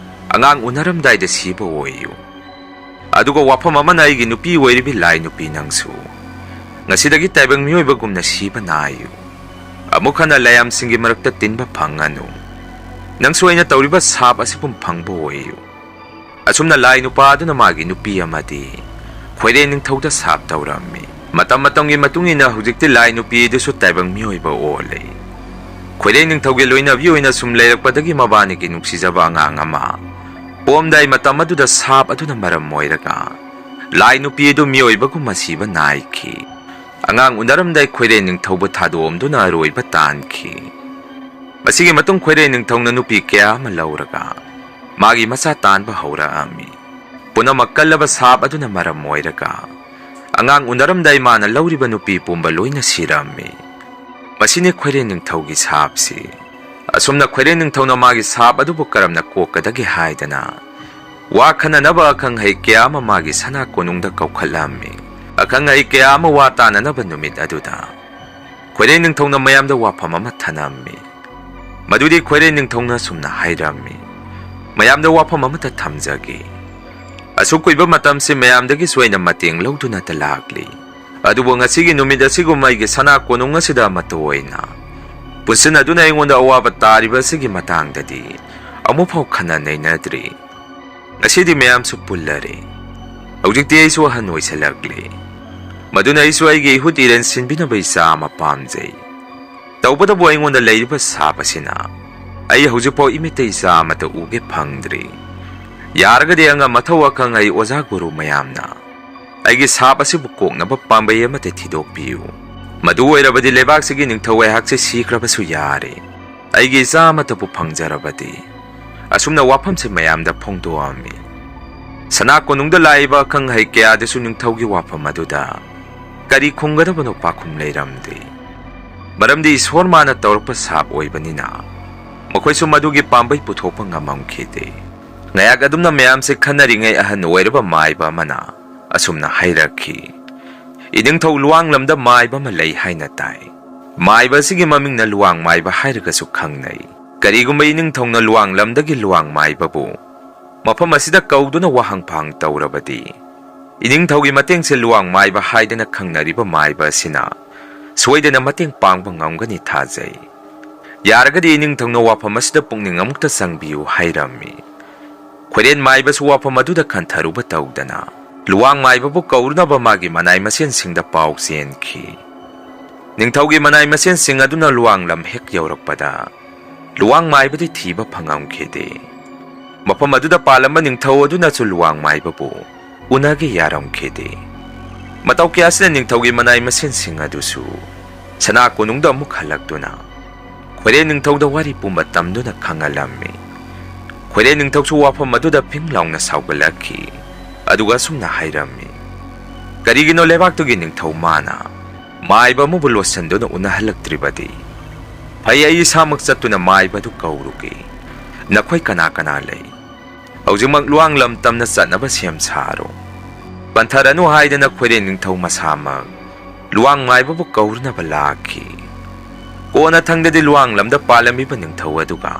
ꯑꯉꯥꯡ ꯎꯅꯔꯝꯗꯥꯏꯗ ꯁꯤꯕ ꯑꯣꯏꯌꯨ꯫ ꯑꯗꯨꯒ ꯋꯥꯐꯝ ꯑꯃꯅ, ꯑꯩꯒꯤ ꯅꯨꯄꯤ ꯑꯣꯏꯔꯤꯕꯤ ꯂꯥꯏ ꯅꯨꯄꯤ, ꯅꯪꯁꯨ ꯉꯁꯤꯗꯒꯤ ꯇꯥꯏꯕꯪ ꯃꯤꯑꯣꯏꯕꯒꯨꯝꯅ ꯁꯤꯕ ꯅꯥꯏꯌꯨ꯫ ꯑꯃꯨꯛ ꯍꯟꯅ ꯂꯥꯏꯌꯥꯝꯁꯤꯡꯒꯤ ꯃꯔꯛꯇ ꯇꯤꯟꯕ ꯐꯪꯉꯅꯨ꯫ ꯅꯪꯁꯨ ꯑꯩꯅ ꯇꯧꯔꯤꯕ ꯁꯥꯞ ꯑꯁꯤꯒꯨꯝ ꯐꯪꯕ ꯑꯣꯏꯌꯨ"꯫ ꯑꯁꯨꯝꯅ ꯂꯥꯏ ꯅꯨꯄꯥ ꯑꯗꯨꯅ ꯃꯥꯒꯤ ꯅꯨꯄꯤ ꯑꯃꯗꯤ ꯈꯣꯏꯔꯦ ꯅꯤꯡꯊꯧꯗ ꯁꯥꯞ ꯇꯧꯔꯝꯃꯤ꯫ ꯃꯇꯝ ꯃꯇꯝꯒꯤ ꯃꯇꯨꯡ ꯏꯟꯅ ꯍꯧꯖꯤꯛꯇꯤ ꯂꯥꯏ ꯅꯨꯄꯤ ꯑꯗꯨꯁꯨ ꯇꯥꯏꯕꯪ ꯃꯤꯑꯣꯏꯕ ꯑꯣꯜꯂꯦ꯫ ꯈꯣꯏꯔꯦ ꯅꯤꯡꯊꯧꯒꯤ ꯂꯣꯏꯅꯕꯤ ꯑꯣꯏꯅ ꯁꯨꯝ ꯂꯩꯔꯛꯄꯗꯒꯤ ꯃꯕꯥꯅꯤꯒꯤ ꯅꯨꯡꯁꯤꯖꯕ ꯑꯉꯥꯡ ꯑꯃ ꯄꯣꯛꯑꯝꯗꯥꯏ, ꯃꯇꯝ ꯑꯗꯨꯗ ꯁꯥꯞ ꯑꯗꯨꯅ ꯃꯔꯝ ꯑꯣꯏꯔꯒ ꯂꯥꯏ ꯅꯨꯄꯤ ꯑꯗꯨ ꯃꯤꯑꯣꯏꯕꯒꯨꯝꯅ ꯁꯤꯕ ꯅꯥꯏꯈꯤ꯫ ꯑꯉꯥꯡ ꯎꯅꯔꯝꯗꯥꯏ ꯈꯣꯏꯔꯦ ꯅꯤꯡꯊꯧꯕꯨ ꯊꯥꯗꯣꯛꯑꯝꯗꯨꯅ ꯑꯔꯣꯏꯕ ꯇꯥꯟꯈꯤ꯫ ꯃꯁꯤꯒꯤ ꯃꯇꯨꯡ ꯈꯣꯏꯔꯦ ꯅꯤꯡꯊꯧꯅ ꯅꯨꯄꯤ ꯀꯌꯥ ꯑꯃ ꯂꯧꯔꯒ ꯃꯥꯒꯤ ꯃꯆꯥ ꯇꯥꯟꯕ ꯍꯧꯔꯛꯑꯝꯃꯤ꯫ ꯄꯨꯝꯅꯃꯛ ꯀꯜꯂꯕ ꯁꯥꯞ ꯑꯗꯨꯅ ꯃꯔꯝ ꯑꯣꯏꯔꯒ ꯑꯉꯥꯡ ꯎꯅꯔꯝꯗꯥꯏ ꯃꯥꯅ ꯂꯧꯔꯤꯕ ꯅꯨꯄꯤ ꯄꯨꯝꯕ ꯂꯣꯏꯅ ꯁꯤꯔꯝꯃꯤ꯫ ꯃꯁꯤꯅꯤ ꯈꯣꯏꯔꯦ ꯅꯤꯡꯊꯧꯒꯤ ꯁꯥꯞꯁꯤ꯫ ꯑꯁꯨꯝꯅ ꯈꯣꯏꯔꯦ ꯅꯤꯡꯊꯧꯅ ꯃꯥꯒꯤ ꯁꯥꯞ ꯑꯗꯨꯕꯨ ꯀꯔꯝꯅ ꯀꯣꯛꯀꯗꯒꯦ ꯍꯥꯏꯗꯅ ꯋꯥ ꯈꯟꯅꯅꯕ ꯑꯈꯪ ꯑꯍꯩ ꯀꯌꯥ ꯑꯃ ꯃꯥꯒꯤ ꯁꯅꯥ ꯀꯣꯅꯨꯡꯗ ꯀꯧꯈꯠꯂꯝꯃꯤ꯫ ꯑꯈꯪ ꯑꯍꯩ ꯀꯌꯥ ꯑꯃ ꯋꯥ ꯇꯥꯅꯅꯕ ꯅꯨꯃꯤꯠ ꯑꯗꯨꯗ ꯈꯣꯏꯔꯦ ꯅꯤꯡꯊꯧꯅ ꯃꯌꯥꯝꯗ ꯋꯥꯐꯝ ꯑꯃ ꯊꯝꯂꯝꯃꯤ꯫ ꯃꯗꯨꯗꯤ ꯈꯣꯏꯔꯦ ꯅꯤꯡꯊꯧꯅ ꯑꯁꯨꯝꯅ ꯍꯥꯏꯔꯝꯃꯤ, "ꯃꯌꯥꯝꯗ ꯋꯥꯐꯝ ꯑꯃꯠꯇ ꯊꯝꯖꯒꯦ꯫ ꯑꯁꯨꯛ ꯀꯨꯏꯕ ꯃꯇꯝꯁꯤ ꯃꯌꯥꯝꯗꯒꯤꯁꯨ ꯑꯩꯅ ꯃꯇꯦꯡ ꯂꯧꯗꯨꯅꯇ ꯂꯥꯛꯂꯤ꯫ ꯑꯗꯨꯕꯨ ꯉꯁꯤꯒꯤ ꯅꯨꯃꯤꯠ ꯑꯁꯤꯒꯨꯝꯕ ꯑꯩꯒꯤ ꯁꯅꯥ ꯀꯣꯅꯨꯡ ꯑꯁꯤꯗ ꯑꯃꯠꯇ ꯑꯣꯏꯅ ꯄꯨꯟꯁꯤꯟꯅꯗꯨꯅ ꯑꯩꯉꯣꯟꯗ ꯑꯋꯥꯕ ꯇꯥꯔꯤꯕ ꯑꯁꯤꯒꯤ ꯃꯇꯥꯡꯗꯗꯤ ꯑꯃꯨꯛꯐꯥꯎ ꯈꯟꯅ ꯅꯩꯅꯗ꯭ꯔꯤ꯫ ꯉꯁꯤꯗꯤ ꯃꯌꯥꯝꯁꯨ ꯄꯨꯜꯂꯔꯦ꯫ ꯍꯧꯖꯤꯛꯇꯤ ꯑꯩꯁꯨ ꯑꯍꯟ ꯑꯣꯏꯁꯜꯂꯛꯂꯦ꯫ ꯃꯗꯨꯅ ꯑꯩꯁꯨ ꯑꯩꯒꯤ ꯏꯍꯨꯠ ꯏꯔꯦꯟ ꯁꯤꯟꯕꯤꯅꯕ ꯏꯆꯥ ꯑꯃ ꯄꯥꯝꯖꯩ꯫ ꯇꯧꯕꯇꯕꯨ ꯑꯩꯉꯣꯟꯗ ꯂꯩꯔꯤꯕ ꯁꯥꯞ ꯑꯁꯤꯅ ꯑꯩ ꯍꯧꯖꯤꯛꯐꯥꯎ ꯏꯃꯤꯠꯇ ꯏꯆꯥ ꯑꯃꯠꯇ ꯎꯒꯦ ꯐꯪꯗ꯭ꯔꯤ꯫ ꯌꯥꯔꯒꯗꯤ ꯑꯉꯝ ꯑꯊꯧ ꯑꯈꯪ ꯑꯍꯩ ꯑꯣꯖꯥ ꯒꯨꯔꯨ ꯃꯌꯥꯝꯅ ꯑꯩꯒꯤ ꯁꯥꯞ ꯑꯁꯤꯕꯨ ꯀꯣꯛꯅꯕ ꯄꯥꯝꯕꯩ ꯑꯃꯠꯇ ꯊꯤꯗꯣꯛꯄꯤꯌꯨ꯫ ꯃꯗꯨ ꯑꯣꯏꯔꯕꯗꯤ ꯂꯩꯕꯥꯛꯁꯤꯒꯤ ꯅꯤꯡꯊꯧ ꯑꯩꯍꯥꯛꯁꯦ ꯁꯤꯈ꯭ꯔꯕꯁꯨ ꯌꯥꯔꯦ꯫ ꯑꯩꯒꯤ ꯏꯆꯥ ꯑꯃꯠꯇꯕꯨ ꯐꯪꯖꯔꯕꯗꯤ꯫" ꯑꯁꯨꯝꯅ ꯋꯥꯐꯝꯁꯦ ꯃꯌꯥꯝꯗ ꯐꯣꯡꯗꯣꯛꯑꯝꯃꯤ꯫ ꯁꯅꯥ ꯀꯣꯅꯨꯡꯗ ꯂꯥꯛꯏꯕ ꯑꯈꯪ ꯑꯍꯩ ꯀꯌꯥꯗꯁꯨ ꯅꯤꯡꯊꯧꯒꯤ ꯋꯥꯐꯝ ꯑꯗꯨꯗ ꯀꯔꯤ ꯈꯨꯝꯒꯗꯕꯅꯣ ꯄꯥꯈꯨꯝ ꯂꯩꯔꯝꯗꯦ꯫ ꯃꯔꯝꯗꯤ ꯏꯁꯣꯔ ꯃꯥꯅ ꯇꯧꯔꯛꯄ ꯁꯥꯞ ꯑꯣꯏꯕꯅꯤꯅ ꯃꯈꯣꯏꯁꯨ ꯃꯗꯨꯒꯤ ꯄꯥꯝꯕꯩ ꯄꯨꯊꯣꯛꯄ ꯉꯝꯃꯝꯈꯤꯗꯦ꯫ ꯉꯥꯏꯍꯥꯛ ꯑꯗꯨꯝꯅ ꯃꯌꯥꯝꯁꯦ ꯈꯟꯅꯔꯤꯉꯩ ꯑꯍꯟ ꯑꯣꯏꯔꯕ ꯃꯥꯏꯕ ꯑꯃꯅ ꯑꯁꯨꯝꯅ ꯍꯥꯏꯔꯛꯈꯤ, "ꯏꯅꯤꯡꯊꯧ ꯂꯨꯋꯥꯡꯂꯝꯗ ꯃꯥꯏꯕ ꯑꯃ ꯂꯩ ꯍꯥꯏꯅ ꯇꯥꯏ꯫ ꯃꯥꯏꯕ ꯑꯁꯤꯒꯤ ꯃꯃꯤꯡꯅ ꯂꯨꯋꯥꯡ ꯃꯥꯏꯕ ꯍꯥꯏꯔꯒꯁꯨ ꯈꯪꯅꯩ꯫ ꯀꯔꯤꯒꯨꯝꯕ ꯏꯅꯤꯡꯊꯧꯅ ꯂꯨꯋꯥꯡꯂꯝꯗꯒꯤ ꯂꯨꯋꯥꯡ ꯃꯥꯏꯕꯕꯨ ꯃꯐꯝ ꯑꯁꯤꯗ ꯀꯧꯗꯨꯅ ꯋꯥꯍꯪ ꯐꯥꯍꯪ ꯇꯧꯔꯕꯗꯤ, ꯏꯅꯤꯡꯊꯧꯒꯤ ꯃꯇꯦꯡꯁꯦ ꯂꯨꯋꯥꯡ ꯃꯥꯏꯕ ꯍꯥꯏꯗꯅ ꯈꯪꯅꯔꯤꯕ ꯃꯥꯏꯕ ꯑꯁꯤꯅ ꯁꯣꯏꯗꯅ ꯃꯇꯦꯡ ꯄꯥꯡꯕ ꯉꯝꯒꯅꯤ ꯊꯥꯖꯩ꯫ ꯌꯥꯔꯒꯗꯤ ꯏꯅꯤꯡꯊꯧꯅ ꯋꯥꯐꯝ ꯑꯁꯤꯗ ꯄꯨꯛꯅꯤꯡ ꯑꯃꯨꯛꯇ ꯆꯪꯕꯤꯌꯨ" ꯍꯥꯏꯔꯝꯃꯤ꯫ ꯈꯣꯏꯔꯦꯟ ꯃꯥꯏꯕꯁꯨ ꯋꯥꯐꯝ ꯑꯗꯨꯗ ꯈꯟꯊꯔꯨꯕ ꯇꯧꯗꯅ ꯂꯨꯋꯥꯡ ꯃꯥꯏꯕꯕꯨ ꯀꯧꯔꯨꯅꯕ ꯃꯥꯒꯤ ꯃꯅꯥꯏ ꯃꯁꯦꯟꯁꯤꯡꯗ ꯄꯥꯎ ꯆꯦꯟꯈꯤ꯫ ꯅꯤꯡꯊꯧꯒꯤ ꯃꯅꯥꯏ ꯃꯁꯦꯟꯁꯤꯡ ꯑꯗꯨꯅ ꯂꯨꯋꯥꯡ ꯂꯝ ꯍꯦꯛ ꯌꯧꯔꯛꯄꯗ ꯂꯨꯋꯥꯡ ꯃꯥꯏꯕꯗꯤ ꯊꯤꯕ ꯐꯪꯉꯝꯈꯤꯗꯦ꯫ ꯃꯐꯝ ꯑꯗꯨꯗ ꯄꯥꯜꯂꯝꯕ ꯅꯤꯡꯊꯧ ꯑꯗꯨꯅꯁꯨ ꯂꯨꯋꯥꯡ ꯃꯥꯏꯕꯕꯨ ꯎꯅꯒꯦ ꯌꯥꯔꯝꯈꯤꯗꯦ꯫ ꯃꯇꯧ ꯀꯌꯥꯁꯤꯅ ꯅꯤꯡꯊꯧꯒꯤ ꯃꯅꯥꯏ ꯃꯁꯦꯟꯁꯤꯡ ꯑꯗꯨꯁꯨ ꯁꯅꯥ ꯀꯣꯅꯨꯡꯗ ꯑꯃꯨꯛ ꯍꯜꯂꯛꯇꯨꯅ ꯈꯣꯏꯔꯦꯟ ꯅꯤꯡꯊꯧꯗ ꯋꯥꯔꯤ ꯄꯨꯝꯕ ꯇꯝꯗꯨꯅ ꯈꯪꯍꯜꯂꯝꯃꯤ꯫ ꯈꯣꯏꯔꯦꯟ ꯅꯤꯡꯊꯧꯁꯨ ꯋꯥꯐꯝ ꯑꯗꯨꯗ ꯐꯤꯡ ꯂꯥꯎꯅ ꯁꯥꯎꯒꯠꯂꯛꯈꯤ꯫ ꯑꯗꯨꯒ ꯑꯁꯨꯝꯅ ꯍꯥꯏꯔꯝꯃꯤ, "ꯀꯔꯤꯒꯤꯅꯣ ꯂꯩꯕꯥꯛꯇꯨꯒꯤ ꯅꯤꯡꯊꯧ ꯃꯥꯅ ꯃꯥꯏꯕ ꯑꯃꯕꯨ ꯂꯣꯠꯁꯤꯟꯗꯨꯅ ꯎꯅꯍꯜꯂꯛꯇ꯭ꯔꯤꯕꯗꯤ? ꯐꯩ, ꯑꯩ ꯏꯁꯥꯃꯛ ꯆꯠꯇꯨꯅ ꯃꯥꯏꯕ ꯑꯗꯨ ꯀꯧꯔꯨꯒꯦ꯫ ꯅꯈꯣꯏ ꯀꯅꯥ ꯀꯅꯥ ꯂꯩ?" ꯍꯧꯖꯤꯛꯃꯛ ꯂꯨꯋꯥꯡ ꯂꯝ ꯇꯝꯅ ꯆꯠꯅꯕ ꯁꯦꯝ ꯁꯥꯔꯣ꯫ ꯄꯟꯊꯔꯅꯨ ꯍꯥꯏꯗꯅ ꯈꯣꯏꯔꯦꯟ ꯅꯤꯡꯊꯧ ꯃꯁꯥꯃꯛ ꯂꯨꯋꯥꯡ ꯃꯥꯏꯕꯕꯨ ꯀꯧꯔꯨꯅꯕ ꯂꯥꯛꯈꯤ꯫ ꯀꯣꯟꯅ ꯊꯪꯗꯗꯤ ꯂꯨꯋꯥꯡ ꯂꯝꯗ ꯄꯥꯜꯂꯝꯃꯤꯕ ꯅꯤꯡꯊꯧ ꯑꯗꯨꯒ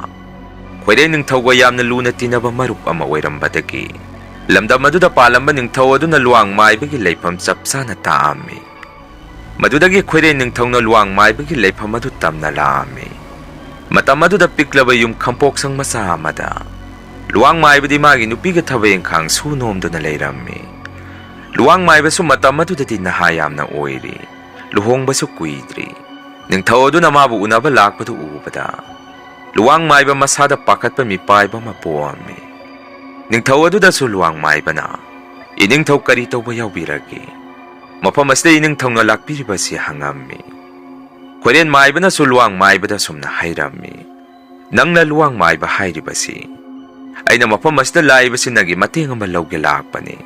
ꯈꯣꯏꯔꯦꯟ ꯅꯤꯡꯊꯧꯒ ꯌꯥꯝꯅ ꯂꯨꯅ ꯇꯤꯟꯅꯕ ꯃꯔꯨꯞ ꯑꯃ ꯑꯣꯏꯔꯝꯕꯗꯒꯤ ꯂꯝꯗꯝ ꯑꯗꯨꯗ ꯄꯥꯜꯂꯝꯕ ꯅꯤꯡꯊꯧ ꯑꯗꯨꯅ ꯂꯨꯋꯥꯡ ꯃꯥꯏꯕꯒꯤ ꯂꯩꯐꯝ ꯆꯞ ꯆꯥꯅ ꯇꯥꯛꯑꯝꯃꯤ꯫ ꯃꯗꯨꯗꯒꯤ ꯈꯣꯏꯔꯦꯟ ꯅꯤꯡꯊꯧꯅ ꯂꯨꯋꯥꯡ ꯃꯥꯏꯕꯒꯤ ꯂꯩꯐꯝ ꯑꯗꯨ ꯇꯝꯅ ꯂꯥꯛꯑꯝꯃꯤ꯫ ꯃꯇꯝ ꯑꯗꯨꯗ ꯄꯤꯛꯂꯕ ꯌꯨꯝ ꯈꯝꯄꯣꯛꯁꯪ ꯃꯆꯥ ꯑꯃꯗ ꯂꯨꯋꯥꯡ ꯃꯥꯏꯕꯗꯤ ꯃꯥꯒꯤ ꯅꯨꯄꯤꯒ ꯊꯕꯛ ꯏꯪꯈꯥꯡ ꯁꯨ ꯅꯣꯝꯗꯨꯅ ꯂꯩꯔꯝꯃꯤ꯫ ꯂꯨꯋꯥꯡ ꯃꯥꯏꯕꯁꯨ ꯃꯇꯝ ꯑꯗꯨꯗꯗꯤ ꯅꯍꯥ ꯌꯥꯝꯅ ꯑꯣꯏꯔꯤ, ꯂꯨꯍꯣꯡꯕꯁꯨ ꯀꯨꯏꯗ꯭ꯔꯤ꯫ ꯅꯤꯡꯊꯧ ꯑꯗꯨꯅ ꯃꯥꯕꯨ ꯎꯅꯕ ꯂꯥꯛꯄꯗꯨ ꯎꯕꯗ ꯂꯨꯋꯥꯡ ꯃꯥꯏꯕ ꯃꯁꯥꯗ ꯄꯥꯈꯠꯄ ꯃꯤꯄꯥꯏꯕ ꯑꯃ ꯄꯣꯛꯑꯝꯃꯤ꯫ ꯅꯤꯡꯊꯧ ꯑꯗꯨꯗꯁꯨ ꯂꯨꯋꯥꯡ ꯃꯥꯏꯕꯅ, "ꯏꯅꯤꯡꯊꯧ, ꯀꯔꯤ ꯇꯧꯕ ꯌꯥꯎꯕꯤꯔꯒꯦ? ꯃꯐꯝ ꯑꯁꯤꯗ ꯏꯅꯤꯡꯊꯧꯅ ꯂꯥꯛꯄꯤꯔꯤꯕꯁꯤ?" ꯍꯪꯉꯝꯃꯤ꯫ ꯈꯣꯏꯔꯦꯟ ꯃꯥꯏꯕꯅꯁꯨ ꯂꯨꯋꯥꯡ ꯃꯥꯏꯕꯗ ꯁꯨꯝꯅ ꯍꯥꯏꯔꯝꯃꯤ, "ꯅꯪꯅ ꯂꯨꯋꯥꯡ ꯃꯥꯏꯕ ꯍꯥꯏꯔꯤꯕꯁꯤ? ꯑꯩꯅ ꯃꯐꯝ ꯑꯁꯤꯗ ꯂꯥꯛꯏꯕꯁꯤ ꯅꯪꯒꯤ ꯃꯇꯦꯡ ꯑꯃ ꯂꯧꯒꯦ ꯂꯥꯛꯄꯅꯤ꯫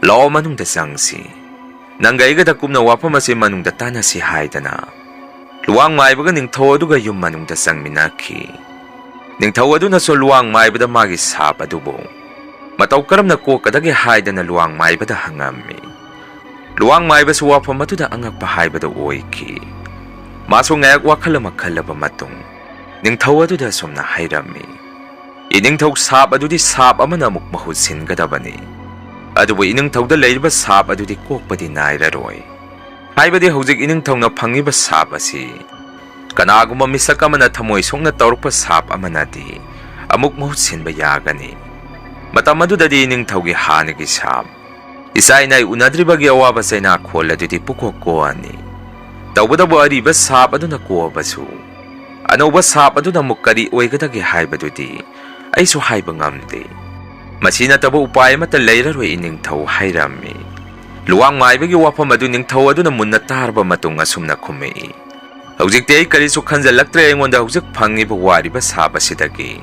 ꯂꯥꯛꯑꯣ, ꯃꯅꯨꯡꯗ ꯆꯪꯁꯤ꯫ ꯅꯪꯒ ꯑꯩꯒꯗ ꯀꯨꯞꯅ ꯋꯥꯐꯝ ꯑꯁꯤ ꯃꯅꯨꯡꯗ ꯇꯥꯟꯅꯁꯤ" ꯍꯥꯏꯗꯅ ꯂꯨꯋꯥꯡ ꯃꯥꯏꯕꯒ ꯅꯤꯡꯊꯧ ꯑꯗꯨꯒ ꯌꯨꯝ ꯃꯅꯨꯡꯗ ꯆꯪꯃꯤꯟꯅꯈꯤ꯫ ꯅꯤꯡꯊꯧ ꯑꯗꯨꯅꯁꯨ ꯂꯨꯋꯥꯡ ꯃꯥꯏꯕꯗ ꯃꯥꯒꯤ ꯁꯥꯞ ꯑꯗꯨꯕꯨ ꯃꯇꯧ ꯀꯔꯝꯅ ꯀꯣꯛꯀꯗꯒꯦ ꯍꯥꯏꯗꯅ ꯂꯨꯋꯥꯡ ꯃꯥꯏꯕꯗ ꯍꯪꯉꯝꯃꯤ꯫ ꯂꯨꯋꯥꯡ ꯃꯥꯏꯕꯁꯨ ꯋꯥꯐꯝ ꯑꯗꯨꯗ ꯑꯉꯛꯄ ꯍꯥꯏꯕꯗꯨ ꯑꯣꯏꯈꯤ꯫ ꯃꯥꯁꯨ ꯉꯥꯏꯍꯥꯛ ꯋꯥꯈꯜ ꯑꯃ ꯈꯜꯂꯕ ꯃꯇꯨꯡ ꯅꯤꯡꯊꯧ ꯑꯗꯨꯗ ꯑꯁꯨꯝꯅ ꯍꯥꯏꯔꯝꯃꯤ, "ꯏꯅꯤꯡꯊꯧ, ꯁꯥꯞ ꯑꯗꯨꯗꯤ ꯁꯥꯞ ꯑꯃꯅ ꯑꯃꯨꯛ ꯃꯍꯨꯠ ꯁꯤꯟꯒꯗꯕꯅꯤ꯫ ꯑꯗꯨꯕꯨ ꯏꯅꯤꯡꯊꯧꯗ ꯂꯩꯔꯤꯕ ꯁꯥꯞ ꯑꯗꯨꯗꯤ ꯀꯣꯛꯄꯗꯤ ꯅꯥꯏꯔꯔꯣꯏ꯫ ꯍꯥꯏꯕꯗꯤ ꯍꯧꯖꯤꯛ ꯏꯅꯤꯡꯊꯧꯅ ꯐꯪꯉꯤꯕ ꯁꯥꯞ ꯑꯁꯤ ꯀꯅꯥꯒꯨꯝꯕ ꯃꯤꯁꯛ ꯑꯃꯅ ꯊꯃꯣꯏ ꯁꯣꯛꯅ ꯇꯧꯔꯛꯄ ꯁꯥꯞ ꯑꯃꯅꯗꯤ ꯑꯃꯨꯛ ꯃꯍꯨꯠ ꯁꯤꯟꯕ ꯌꯥꯒꯅꯤ꯫ ꯃꯇꯝ ꯑꯗꯨꯗꯗꯤ ꯏꯅꯤꯡꯊꯧꯒꯤ ꯍꯥꯟꯅꯒꯤ ꯁꯥꯞ, ꯏꯆꯥ ꯏꯅꯥꯏ ꯎꯅꯗ꯭ꯔꯤꯕꯒꯤ ꯑꯋꯥꯕ ꯆꯩꯅꯥꯈꯣꯜ ꯑꯗꯨꯗꯤ ꯄꯨꯀꯣꯛ ꯀꯣꯛꯑꯅꯤ꯫ ꯇꯧꯕꯇꯕꯨ ꯑꯔꯤꯕ ꯁꯥꯞ ꯑꯗꯨꯅ ꯀꯣꯛꯑꯕꯁꯨ ꯑꯅꯧꯕ ꯁꯥꯞ ꯑꯗꯨꯅ ꯑꯃꯨꯛ ꯀꯔꯤ ꯑꯣꯏꯒꯗꯒꯦ ꯍꯥꯏꯕꯗꯨꯗꯤ ꯑꯩꯁꯨ ꯍꯥꯏꯕ ꯉꯝꯗꯦ꯫ ꯃꯁꯤ ꯅꯠꯇꯕ ꯎꯄꯥꯏ ꯑꯃꯠꯇ ꯂꯩꯔꯔꯣꯏ, ꯏꯅꯤꯡꯊꯧ" ꯍꯥꯏꯔꯝꯃꯤ꯫ ꯂꯨꯋꯥꯡ ꯃꯥꯏꯕꯒꯤ ꯋꯥꯐꯝ ꯑꯗꯨ ꯅꯤꯡꯊꯧ ꯑꯗꯨꯅ ꯃꯨꯟꯅ ꯇꯥꯔꯕ ꯃꯇꯨꯡ ꯑꯁꯨꯝꯅ ꯈꯨꯝꯃꯛꯏ, "ꯍꯧꯖꯤꯛꯇꯤ ꯑꯩ ꯀꯔꯤꯁꯨ ꯈꯟꯖꯜꯂꯛꯇ꯭ꯔꯦ꯫ ꯑꯩꯉꯣꯟꯗ ꯍꯧꯖꯤꯛ ꯐꯪꯉꯤꯕ ꯋꯥꯔꯤꯕ ꯁꯥꯞ ꯑꯁꯤꯗꯒꯤ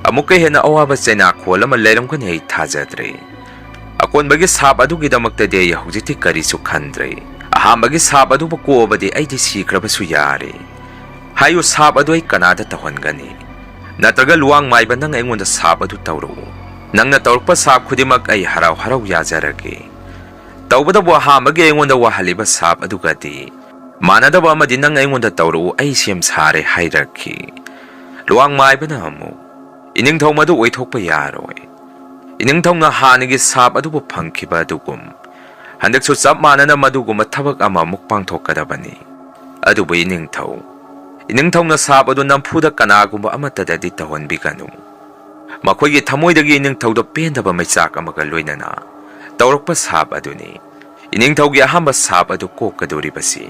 ꯑꯃꯨꯛꯀ ꯍꯦꯟꯅ ꯑꯋꯥꯕ ꯆꯩꯅꯥꯈꯣꯜ ꯑꯃ ꯂꯩꯔꯝꯒꯅꯤ ꯑꯩ ꯊꯥꯖꯗ꯭ꯔꯦ꯫ ꯑꯀꯣꯟꯕꯒꯤ ꯁꯥꯞ ꯑꯗꯨꯒꯤꯗꯃꯛꯇꯗꯤ ꯑꯩ ꯍꯧꯖꯤꯛꯇꯤ ꯀꯔꯤꯁꯨ ꯈꯟꯗ꯭ꯔꯦ꯫ ꯑꯍꯥꯟꯕꯒꯤ ꯁꯥꯞ ꯑꯗꯨꯕꯨ ꯀꯣꯛꯑꯕꯗꯤ ꯑꯩꯗꯤ ꯁꯤꯈ꯭ꯔꯕꯁꯨ ꯌꯥꯔꯦ꯫ ꯍꯥꯏꯌꯨ, ꯁꯥꯞ ꯑꯗꯨ ꯑꯩ ꯀꯅꯥꯗ ꯇꯧꯍꯟꯒꯅꯤ? ꯅꯠꯇ꯭ꯔꯒ ꯂꯨꯋꯥꯡ ꯃꯥꯏꯕ, ꯅꯪ ꯑꯩꯉꯣꯟꯗ ꯁꯥꯞ ꯑꯗꯨ ꯇꯧꯔꯛꯎ"? "ꯅꯪꯅ ꯇꯧꯔꯛꯄ ꯁꯥꯞ ꯈꯨꯗꯤꯡꯃꯛ ꯑꯩ ꯍꯔꯥꯎ ꯍꯔꯥꯎ ꯌꯥꯖꯔꯒꯦ꯫ ꯇꯧꯕꯇꯕꯨ ꯑꯍꯥꯟꯕꯒꯤ ꯑꯩꯉꯣꯟꯗ ꯋꯥꯍꯜꯂꯤꯕ ꯁꯥꯞ ꯑꯗꯨꯒꯗꯤ ꯃꯥꯟꯅꯗꯕ ꯑꯃꯗꯤ ꯅꯪ ꯑꯩꯉꯣꯟꯗ ꯇꯧꯔꯛꯎ, ꯑꯩ ꯁꯦꯝ ꯁꯥꯔꯦ" ꯍꯥꯏꯔꯛꯈꯤ꯫ ꯂꯨꯋꯥꯡ ꯃꯥꯏꯕꯅ ꯑꯃꯨꯛ, "ꯏꯅꯤꯡꯊꯧ, ꯃꯗꯨ ꯑꯣꯏꯊꯣꯛꯄ ꯌꯥꯔꯣꯏ꯫ ꯏꯅꯤꯡꯊꯧꯅ ꯍꯥꯟꯅꯒꯤ ꯁꯥꯞ ꯑꯗꯨꯕꯨ ꯐꯪꯈꯤꯕ ꯑꯗꯨꯒꯨꯝ ꯍꯟꯗꯛꯁꯨ ꯆꯞ ꯃꯥꯟꯅꯅ ꯃꯗꯨꯒꯨꯝꯕ ꯊꯕꯛ ꯑꯃꯃꯨꯛ ꯄꯥꯡꯊꯣꯛꯀꯗꯕꯅꯤ꯫ ꯑꯗꯨꯕꯨ ꯏꯅꯤꯡꯊꯧ, ꯏꯅꯤꯡꯊꯧꯅ ꯁꯥꯞ ꯑꯗꯨ ꯅꯝꯐꯨꯗ ꯀꯅꯥꯒꯨꯝꯕ ꯑꯃꯠꯇꯗꯗꯤ ꯇꯧꯍꯟꯕꯤꯒꯅꯨ꯫ ꯃꯈꯣꯏꯒꯤ ꯊꯃꯣꯏꯗꯒꯤ ꯏꯅꯤꯡꯊꯧꯗ ꯄꯦꯟꯗꯕ ꯃꯩꯆꯥꯛ ꯑꯃꯒ ꯂꯣꯏꯅꯅ ꯇꯧꯔꯛꯄ ꯁꯥꯞ ꯑꯗꯨꯅꯤ ꯏꯅꯤꯡꯊꯧꯒꯤ ꯑꯍꯥꯟꯕ ꯁꯥꯞ ꯑꯗꯨ ꯀꯣꯛꯀꯗꯧꯔꯤꯕꯁꯤ"꯫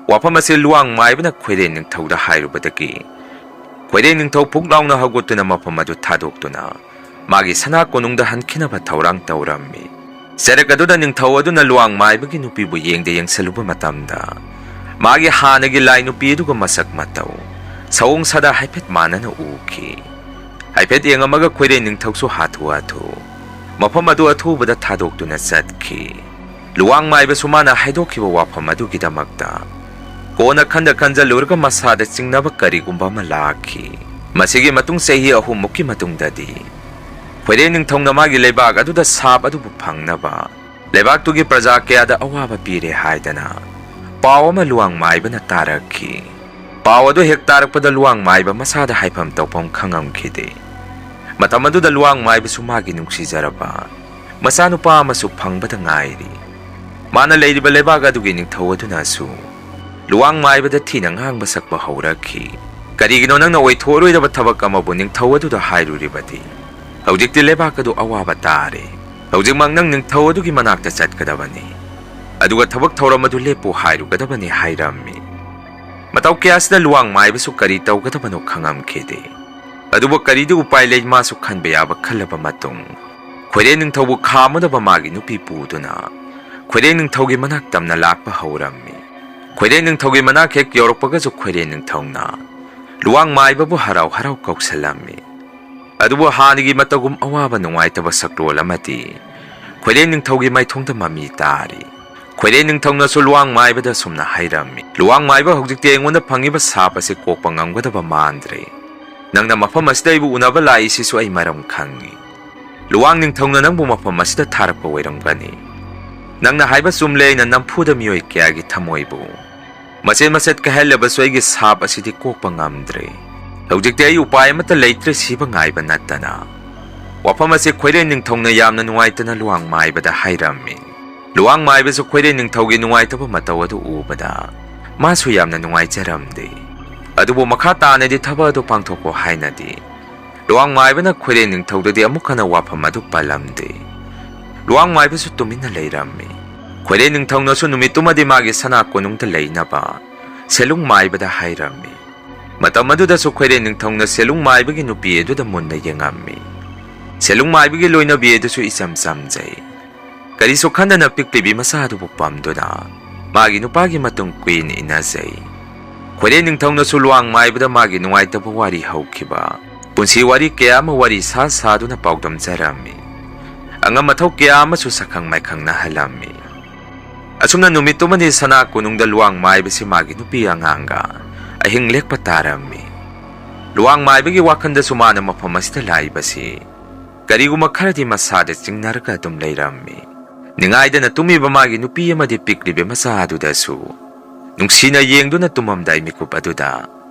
ꯋꯥꯐꯝ ꯑꯁꯤ ꯂꯨꯋꯥꯡ ꯃꯥꯏꯕꯅ ꯈꯣꯏꯔꯦꯟ ꯅꯤꯡꯊꯧꯗ ꯍꯥꯏꯔꯨꯕꯗꯒꯤ ꯈꯣꯏꯔꯦꯟ ꯅꯤꯡꯊꯧ ꯐꯨꯛ ꯂꯥꯎꯅ ꯍꯧꯒꯠꯇꯨꯅ ꯃꯐꯝ ꯑꯗꯨ ꯊꯥꯗꯣꯛꯇꯨꯅ ꯃꯥꯒꯤ ꯁꯅꯥ ꯀꯣꯅꯨꯡꯗ ꯍꯟꯈꯤꯅꯕ ꯊꯧꯔꯥꯡ ꯇꯧꯔꯝꯃꯤ꯫ ꯆꯔꯛ ꯑꯗꯨꯗ ꯅꯤꯡꯊꯧ ꯑꯗꯨꯅ ꯂꯨꯋꯥꯡ ꯃꯥꯏꯕꯒꯤ ꯅꯨꯄꯤꯕꯨ ꯌꯦꯡꯗ ꯌꯦꯡꯁꯜꯂꯨꯕ ꯃꯇꯝꯗ ꯃꯥꯒꯤ ꯍꯥꯟꯅꯒꯤ ꯂꯥꯏ ꯅꯨꯄꯤ ꯑꯗꯨꯒ ꯃꯁꯛ ꯃꯇꯧ, ꯁꯑꯣꯡ ꯁꯥꯗꯥ ꯍꯥꯏꯐꯦꯠ ꯃꯥꯟꯅꯅ ꯎꯈꯤ꯫ ꯍꯥꯏꯐꯦꯠ ꯌꯦꯡꯉꯝꯃꯒ ꯈꯣꯏꯔꯦꯟ ꯅꯤꯡꯊꯧꯁꯨ ꯍꯥꯊꯨ ꯍꯥꯊꯨ ꯃꯐꯝ ꯑꯗꯨ ꯑꯊꯨꯕꯗ ꯊꯥꯗꯣꯛꯇꯨꯅ ꯆꯠꯈꯤ꯫ ꯂꯨꯋꯥꯡ ꯃꯥꯏꯕꯁꯨ ꯃꯥꯅ ꯍꯥꯏꯗꯣꯛꯈꯤꯕ ꯋꯥꯐꯝ ꯑꯗꯨꯒꯤꯗꯃꯛꯇ ꯀꯣꯟꯅ ꯈꯟꯗ ꯈꯟꯖꯜꯂꯨꯔꯒ ꯃꯁꯥꯗ ꯆꯤꯡꯅꯕ ꯀꯔꯤꯒꯨꯝꯕ ꯑꯃ ꯂꯥꯛꯈꯤ꯫ ꯃꯁꯤꯒꯤ ꯃꯇꯨꯡ ꯆꯍꯤ ꯑꯍꯨꯝꯃꯨꯛꯀꯤ ꯃꯇꯨꯡꯗꯗꯤ ꯈꯣꯏꯔꯦꯟ ꯅꯤꯡꯊꯧꯅ ꯃꯥꯒꯤ ꯂꯩꯕꯥꯛ ꯑꯗꯨꯗ ꯁꯥꯞ ꯑꯗꯨꯕꯨ ꯐꯪꯅꯕ ꯂꯩꯕꯥꯛꯇꯨꯒꯤ ꯄ꯭ꯔꯖꯥ ꯀꯌꯥꯗ ꯑꯋꯥꯕ ꯄꯤꯔꯦ ꯍꯥꯏꯗꯅ ꯄꯥꯎ ꯑꯃ ꯂꯨꯋꯥꯡ ꯃꯥꯏꯕꯅ ꯇꯥꯔꯛꯈꯤ꯫ ꯄꯥꯎ ꯑꯗꯨ ꯍꯦꯛ ꯇꯥꯔꯛꯄꯗ ꯂꯨꯋꯥꯡ ꯃꯥꯏꯕ ꯃꯁꯥꯗ ꯍꯥꯏꯐꯝ ꯇꯧꯐꯝ ꯈꯪꯉꯝꯈꯤꯗꯦ꯫ ꯃꯇꯝ ꯑꯗꯨꯗ ꯂꯨꯋꯥꯡ ꯃꯥꯏꯕꯁꯨ ꯃꯥꯒꯤ ꯅꯨꯡꯁꯤꯖꯔꯕ ꯃꯆꯥꯅꯨꯄꯥ ꯑꯃꯁꯨ ꯐꯪꯕꯗ ꯉꯥꯏꯔꯤ꯫ ꯃꯥꯅ ꯂꯩꯔꯤꯕ ꯂꯩꯕꯥꯛ ꯑꯗꯨꯒꯤ ꯅꯤꯡꯊꯧ ꯑꯗꯨꯅꯁꯨ ꯂꯨꯋꯥꯡ ꯃꯥꯏꯕꯗ ꯊꯤꯅ ꯉꯥꯡꯕ ꯁꯛꯄ ꯍꯧꯔꯛꯈꯤ꯫ "ꯀꯔꯤꯒꯤꯅꯣ ꯅꯪꯅ ꯑꯣꯏꯊꯣꯛꯂꯣꯏꯗꯕ ꯊꯕꯛ ꯑꯃꯕꯨ ꯅꯤꯡꯊꯧ ꯑꯗꯨꯗ ꯍꯥꯏꯔꯨꯔꯤꯕꯗꯤ? ꯍꯧꯖꯤꯛꯇꯤ ꯂꯩꯕꯥꯛ ꯑꯗꯨ ꯑꯋꯥꯕ ꯇꯥꯔꯦ꯫ ꯍꯧꯖꯤꯛꯃꯛ ꯅꯪ ꯅꯤꯡꯊꯧ ꯑꯗꯨꯒꯤ ꯃꯅꯥꯛꯇ ꯆꯠꯀꯗꯕꯅꯤ꯫ ꯑꯗꯨꯒ ꯊꯕꯛ ꯊꯧꯔꯝ ꯑꯗꯨ ꯂꯦꯞꯄꯨ ꯍꯥꯏꯔꯨꯒꯗꯕꯅꯤ" ꯍꯥꯏꯔꯝꯃꯤ꯫ ꯃꯇꯧ ꯀꯌꯥꯁꯤꯗ ꯂꯨꯋꯥꯡ ꯃꯥꯏꯕꯁꯨ ꯀꯔꯤ ꯇꯧꯒꯗꯕꯅꯣ ꯈꯪꯉꯝꯈꯤꯗꯦ꯫ ꯑꯗꯨꯕꯨ ꯀꯔꯤꯗꯤ ꯎꯄꯥꯏ ꯂꯩ, ꯃꯥꯁꯨ ꯈꯟꯕ ꯌꯥꯕ ꯈꯜꯂꯕ ꯃꯇꯨꯡ ꯈꯣꯏꯔꯦꯟ ꯅꯤꯡꯊꯧꯕꯨ ꯈꯥꯝꯃꯨꯅꯕ ꯃꯥꯒꯤ ꯅꯨꯄꯤ ꯄꯨꯗꯨꯅ ꯈꯣꯏꯔꯦꯟ ꯅꯤꯡꯊꯧꯒꯤ ꯃꯅꯥꯛ ꯇꯝꯅ ꯂꯥꯛꯄ ꯍꯧꯔꯝꯃꯤ꯫ ꯈꯣꯏꯔꯦꯟ ꯅꯤꯡꯊꯧꯒꯤ ꯃꯅꯥꯛ ꯍꯦꯛ ꯌꯧꯔꯛꯄꯒꯁꯨ ꯈꯣꯏꯔꯦꯟ ꯅꯤꯡꯊꯧꯅ ꯂꯨꯋꯥꯡ ꯃꯥꯏꯕꯕꯨ ꯍꯔꯥꯎ ꯍꯔꯥꯎ ꯀꯧꯁꯜꯂꯝꯃꯤ꯫ ꯑꯗꯨꯕꯨ ꯍꯥꯟꯅꯒꯤ ꯃꯇꯧꯒꯨꯝ ꯑꯋꯥꯕ ꯅꯨꯡꯉꯥꯏꯇꯕ ꯁꯛꯂꯣꯟ ꯑꯃꯗꯤ ꯈꯣꯏꯔꯦꯟ ꯅꯤꯡꯊꯧꯒꯤ ꯃꯥꯏꯊꯣꯡꯗ ꯃꯃꯤ ꯇꯥꯔꯤ꯫ ꯈꯣꯏꯔꯦꯟ ꯅꯤꯡꯊꯧꯅꯁꯨ ꯂꯨꯋꯥꯡ ꯃꯥꯏꯕꯗ ꯑꯁꯨꯝꯅ ꯍꯥꯏꯔꯝꯃꯤ, "ꯂꯨꯋꯥꯡ ꯃꯥꯏꯕ, ꯍꯧꯖꯤꯛꯇꯤ ꯑꯩꯉꯣꯟꯗ ꯐꯪꯉꯤꯕ ꯁꯥꯞ ꯑꯁꯤ ꯀꯣꯛꯄ ꯉꯝꯒꯗꯕ ꯃꯥꯟꯗ꯭ꯔꯦ꯫ ꯅꯪꯅ ꯃꯐꯝ ꯑꯁꯤꯗ ꯑꯩꯕꯨ ꯎꯅꯕ ꯂꯥꯛꯏꯁꯤꯁꯨ ꯑꯩ ꯃꯔꯝ ꯈꯪꯉꯤ꯫ ꯂꯨꯋꯥꯡ ꯅꯤꯡꯊꯧꯅ ꯅꯪꯕꯨ ꯃꯐꯝ ꯑꯁꯤꯗ ꯊꯥꯔꯛꯄ ꯑꯣꯏꯔꯝꯒꯅꯤ꯫ ꯅꯪꯅ ꯍꯥꯏꯕ ꯆꯨꯝꯂꯦ, ꯑꯩꯅ ꯅꯝꯐꯨꯗ ꯃꯤꯑꯣꯏ ꯀꯌꯥꯒꯤ ꯊꯃꯣꯏꯕꯨ ꯃꯆꯦꯠ ꯃꯆꯦꯠ ꯀꯥꯏꯍꯜꯂꯕꯁꯨ ꯑꯩꯒꯤ ꯁꯥꯞ ꯑꯁꯤꯗꯤ ꯀꯣꯛꯄ ꯉꯝꯗ꯭ꯔꯦ꯫ ꯍꯧꯖꯤꯛꯇꯤ ꯑꯩ ꯎꯄꯥꯏ ꯑꯃꯠꯇ ꯂꯩꯇ꯭ꯔꯦ, ꯁꯤꯕ ꯉꯥꯏꯕ ꯅꯠꯇꯅ꯫ ꯋꯥꯐꯝ ꯑꯁꯤ ꯈꯣꯏꯔꯦꯟ ꯅꯤꯡꯊꯧꯅ ꯌꯥꯝꯅ ꯅꯨꯡꯉꯥꯏꯇꯅ ꯂꯨꯋꯥꯡ ꯃꯥꯏꯕꯗ ꯍꯥꯏꯔꯝꯃꯤ꯫ ꯂꯨꯋꯥꯡ ꯃꯥꯏꯕꯁꯨ ꯈꯣꯏꯔꯦꯟ ꯅꯤꯡꯊꯧꯒꯤ ꯅꯨꯡꯉꯥꯏꯇꯕ ꯃꯇꯧ ꯑꯗꯨ ꯎꯕꯗ ꯃꯥꯁꯨ ꯌꯥꯝꯅ ꯅꯨꯡꯉꯥꯏꯖꯔꯝꯗꯦ꯫ ꯑꯗꯨꯕꯨ ꯃꯈꯥ ꯇꯥꯅꯗꯤ ꯊꯕꯛ ꯑꯗꯨ ꯄꯥꯡꯊꯣꯛꯀꯣ ꯍꯥꯏꯅꯗꯤ ꯂꯨꯋꯥꯡ ꯃꯥꯏꯕꯅ ꯈꯣꯏꯔꯦꯟ ꯅꯤꯡꯊꯧꯗꯗꯤ ꯑꯃꯨꯛ ꯍꯟꯅ ꯋꯥꯐꯝ ꯑꯗꯨ ꯄꯜꯂꯝꯗꯦ꯫ ꯂꯨꯋꯥꯡ ꯃꯥꯏꯕꯁꯨ ꯇꯨꯃꯤꯟꯅ ꯂꯩꯔꯝꯃꯤ꯫ ꯈꯣꯏꯔꯦꯟ ꯅꯤꯡꯊꯧꯅꯁꯨ ꯅꯨꯃꯤꯠꯇꯨꯃꯗꯤ ꯃꯥꯒꯤ ꯁꯅꯥ ꯀꯣꯅꯨꯡꯗ ꯂꯩꯅꯕ ꯁꯦꯂꯨꯡ ꯃꯥꯏꯕꯗ ꯍꯥꯏꯔꯝꯃꯤ꯫ ꯃꯇꯝ ꯑꯗꯨꯗꯁꯨ ꯈꯣꯏꯔꯦꯟ ꯅꯤꯡꯊꯧꯅ ꯁꯦꯂꯨꯡ ꯃꯥꯏꯕꯒꯤ ꯅꯨꯄꯤ ꯑꯗꯨꯗ ꯃꯨꯟꯅ ꯌꯦꯡꯉꯝꯃꯤ꯫ ꯁꯦꯂꯨꯡ ꯃꯥꯏꯕꯒꯤ ꯂꯣꯏꯅꯕꯤ ꯑꯗꯨꯁꯨ ꯏꯆꯝ ꯆꯝꯖꯩ꯫ ꯀꯔꯤꯁꯨ ꯈꯟꯗꯅ ꯄꯤꯛꯂꯤꯕꯤ ꯃꯆꯥ ꯑꯗꯨꯕꯨ ꯄꯝꯗꯨꯅ ꯃꯥꯒꯤ ꯅꯨꯄꯥꯒꯤ ꯃꯇꯨꯡ ꯀꯨꯏꯅ ꯏꯟꯅꯖꯩ꯫ ꯈꯣꯏꯔꯦꯟ ꯅꯤꯡꯊꯧꯅꯁꯨ ꯂꯨꯋꯥꯡ ꯃꯥꯏꯕꯗ ꯃꯥꯒꯤ ꯅꯨꯡꯉꯥꯏꯇꯕ ꯋꯥꯔꯤ ꯍꯧꯈꯤꯕ ꯄꯨꯟꯁꯤ ꯋꯥꯔꯤ ꯀꯌꯥ ꯑꯃ ꯋꯥꯔꯤ ꯁꯥ ꯁꯥꯗꯨꯅ ꯄꯥꯎꯗꯝꯖꯔꯝꯃꯤ꯫ ꯑꯉꯝ ꯑꯊꯧ ꯀꯌꯥ ꯑꯃꯁꯨ ꯁꯛꯈꯪ ꯃꯥꯏꯈꯪꯅꯍꯜꯂꯝꯃꯤ꯫ ꯑꯁꯨꯝꯅ ꯅꯨꯃꯤꯠꯇꯨꯃꯗꯤ ꯁꯅꯥ ꯀꯣꯅꯨꯡꯗ ꯂꯨꯋꯥꯡ ꯃꯥꯏꯕꯁꯤ ꯃꯥꯒꯤ ꯅꯨꯄꯤ ꯑꯉꯥꯡꯒ ꯑꯍꯤꯡ ꯂꯦꯛꯄ ꯇꯥꯔꯝꯃꯤ꯫ ꯂꯨꯋꯥꯡ ꯃꯥꯏꯕꯒꯤ ꯋꯥꯈꯜꯗꯁꯨ ꯃꯥꯅ ꯃꯐꯝ ꯑꯁꯤꯗ ꯂꯥꯛꯏꯕꯁꯤ ꯀꯔꯤꯒꯨꯝꯕ ꯈꯔꯗꯤ ꯃꯁꯥꯗ ꯆꯤꯡꯅꯔꯒ ꯑꯗꯨꯝ ꯂꯩꯔꯝꯃꯤ꯫ ꯅꯤꯡꯉꯥꯏꯗꯅ ꯇꯨꯝꯃꯤꯕ ꯃꯥꯒꯤ ꯅꯨꯄꯤ ꯑꯃꯗꯤ ꯄꯤꯛꯂꯤꯕꯤ ꯃꯆꯥ ꯑꯗꯨꯗꯁꯨ ꯅꯨꯡꯁꯤꯅ ꯌꯦꯡꯗꯨꯅ ꯇꯨꯝꯃꯝꯗꯥꯏ ꯃꯤꯀꯨꯞ ꯑꯗꯨꯗ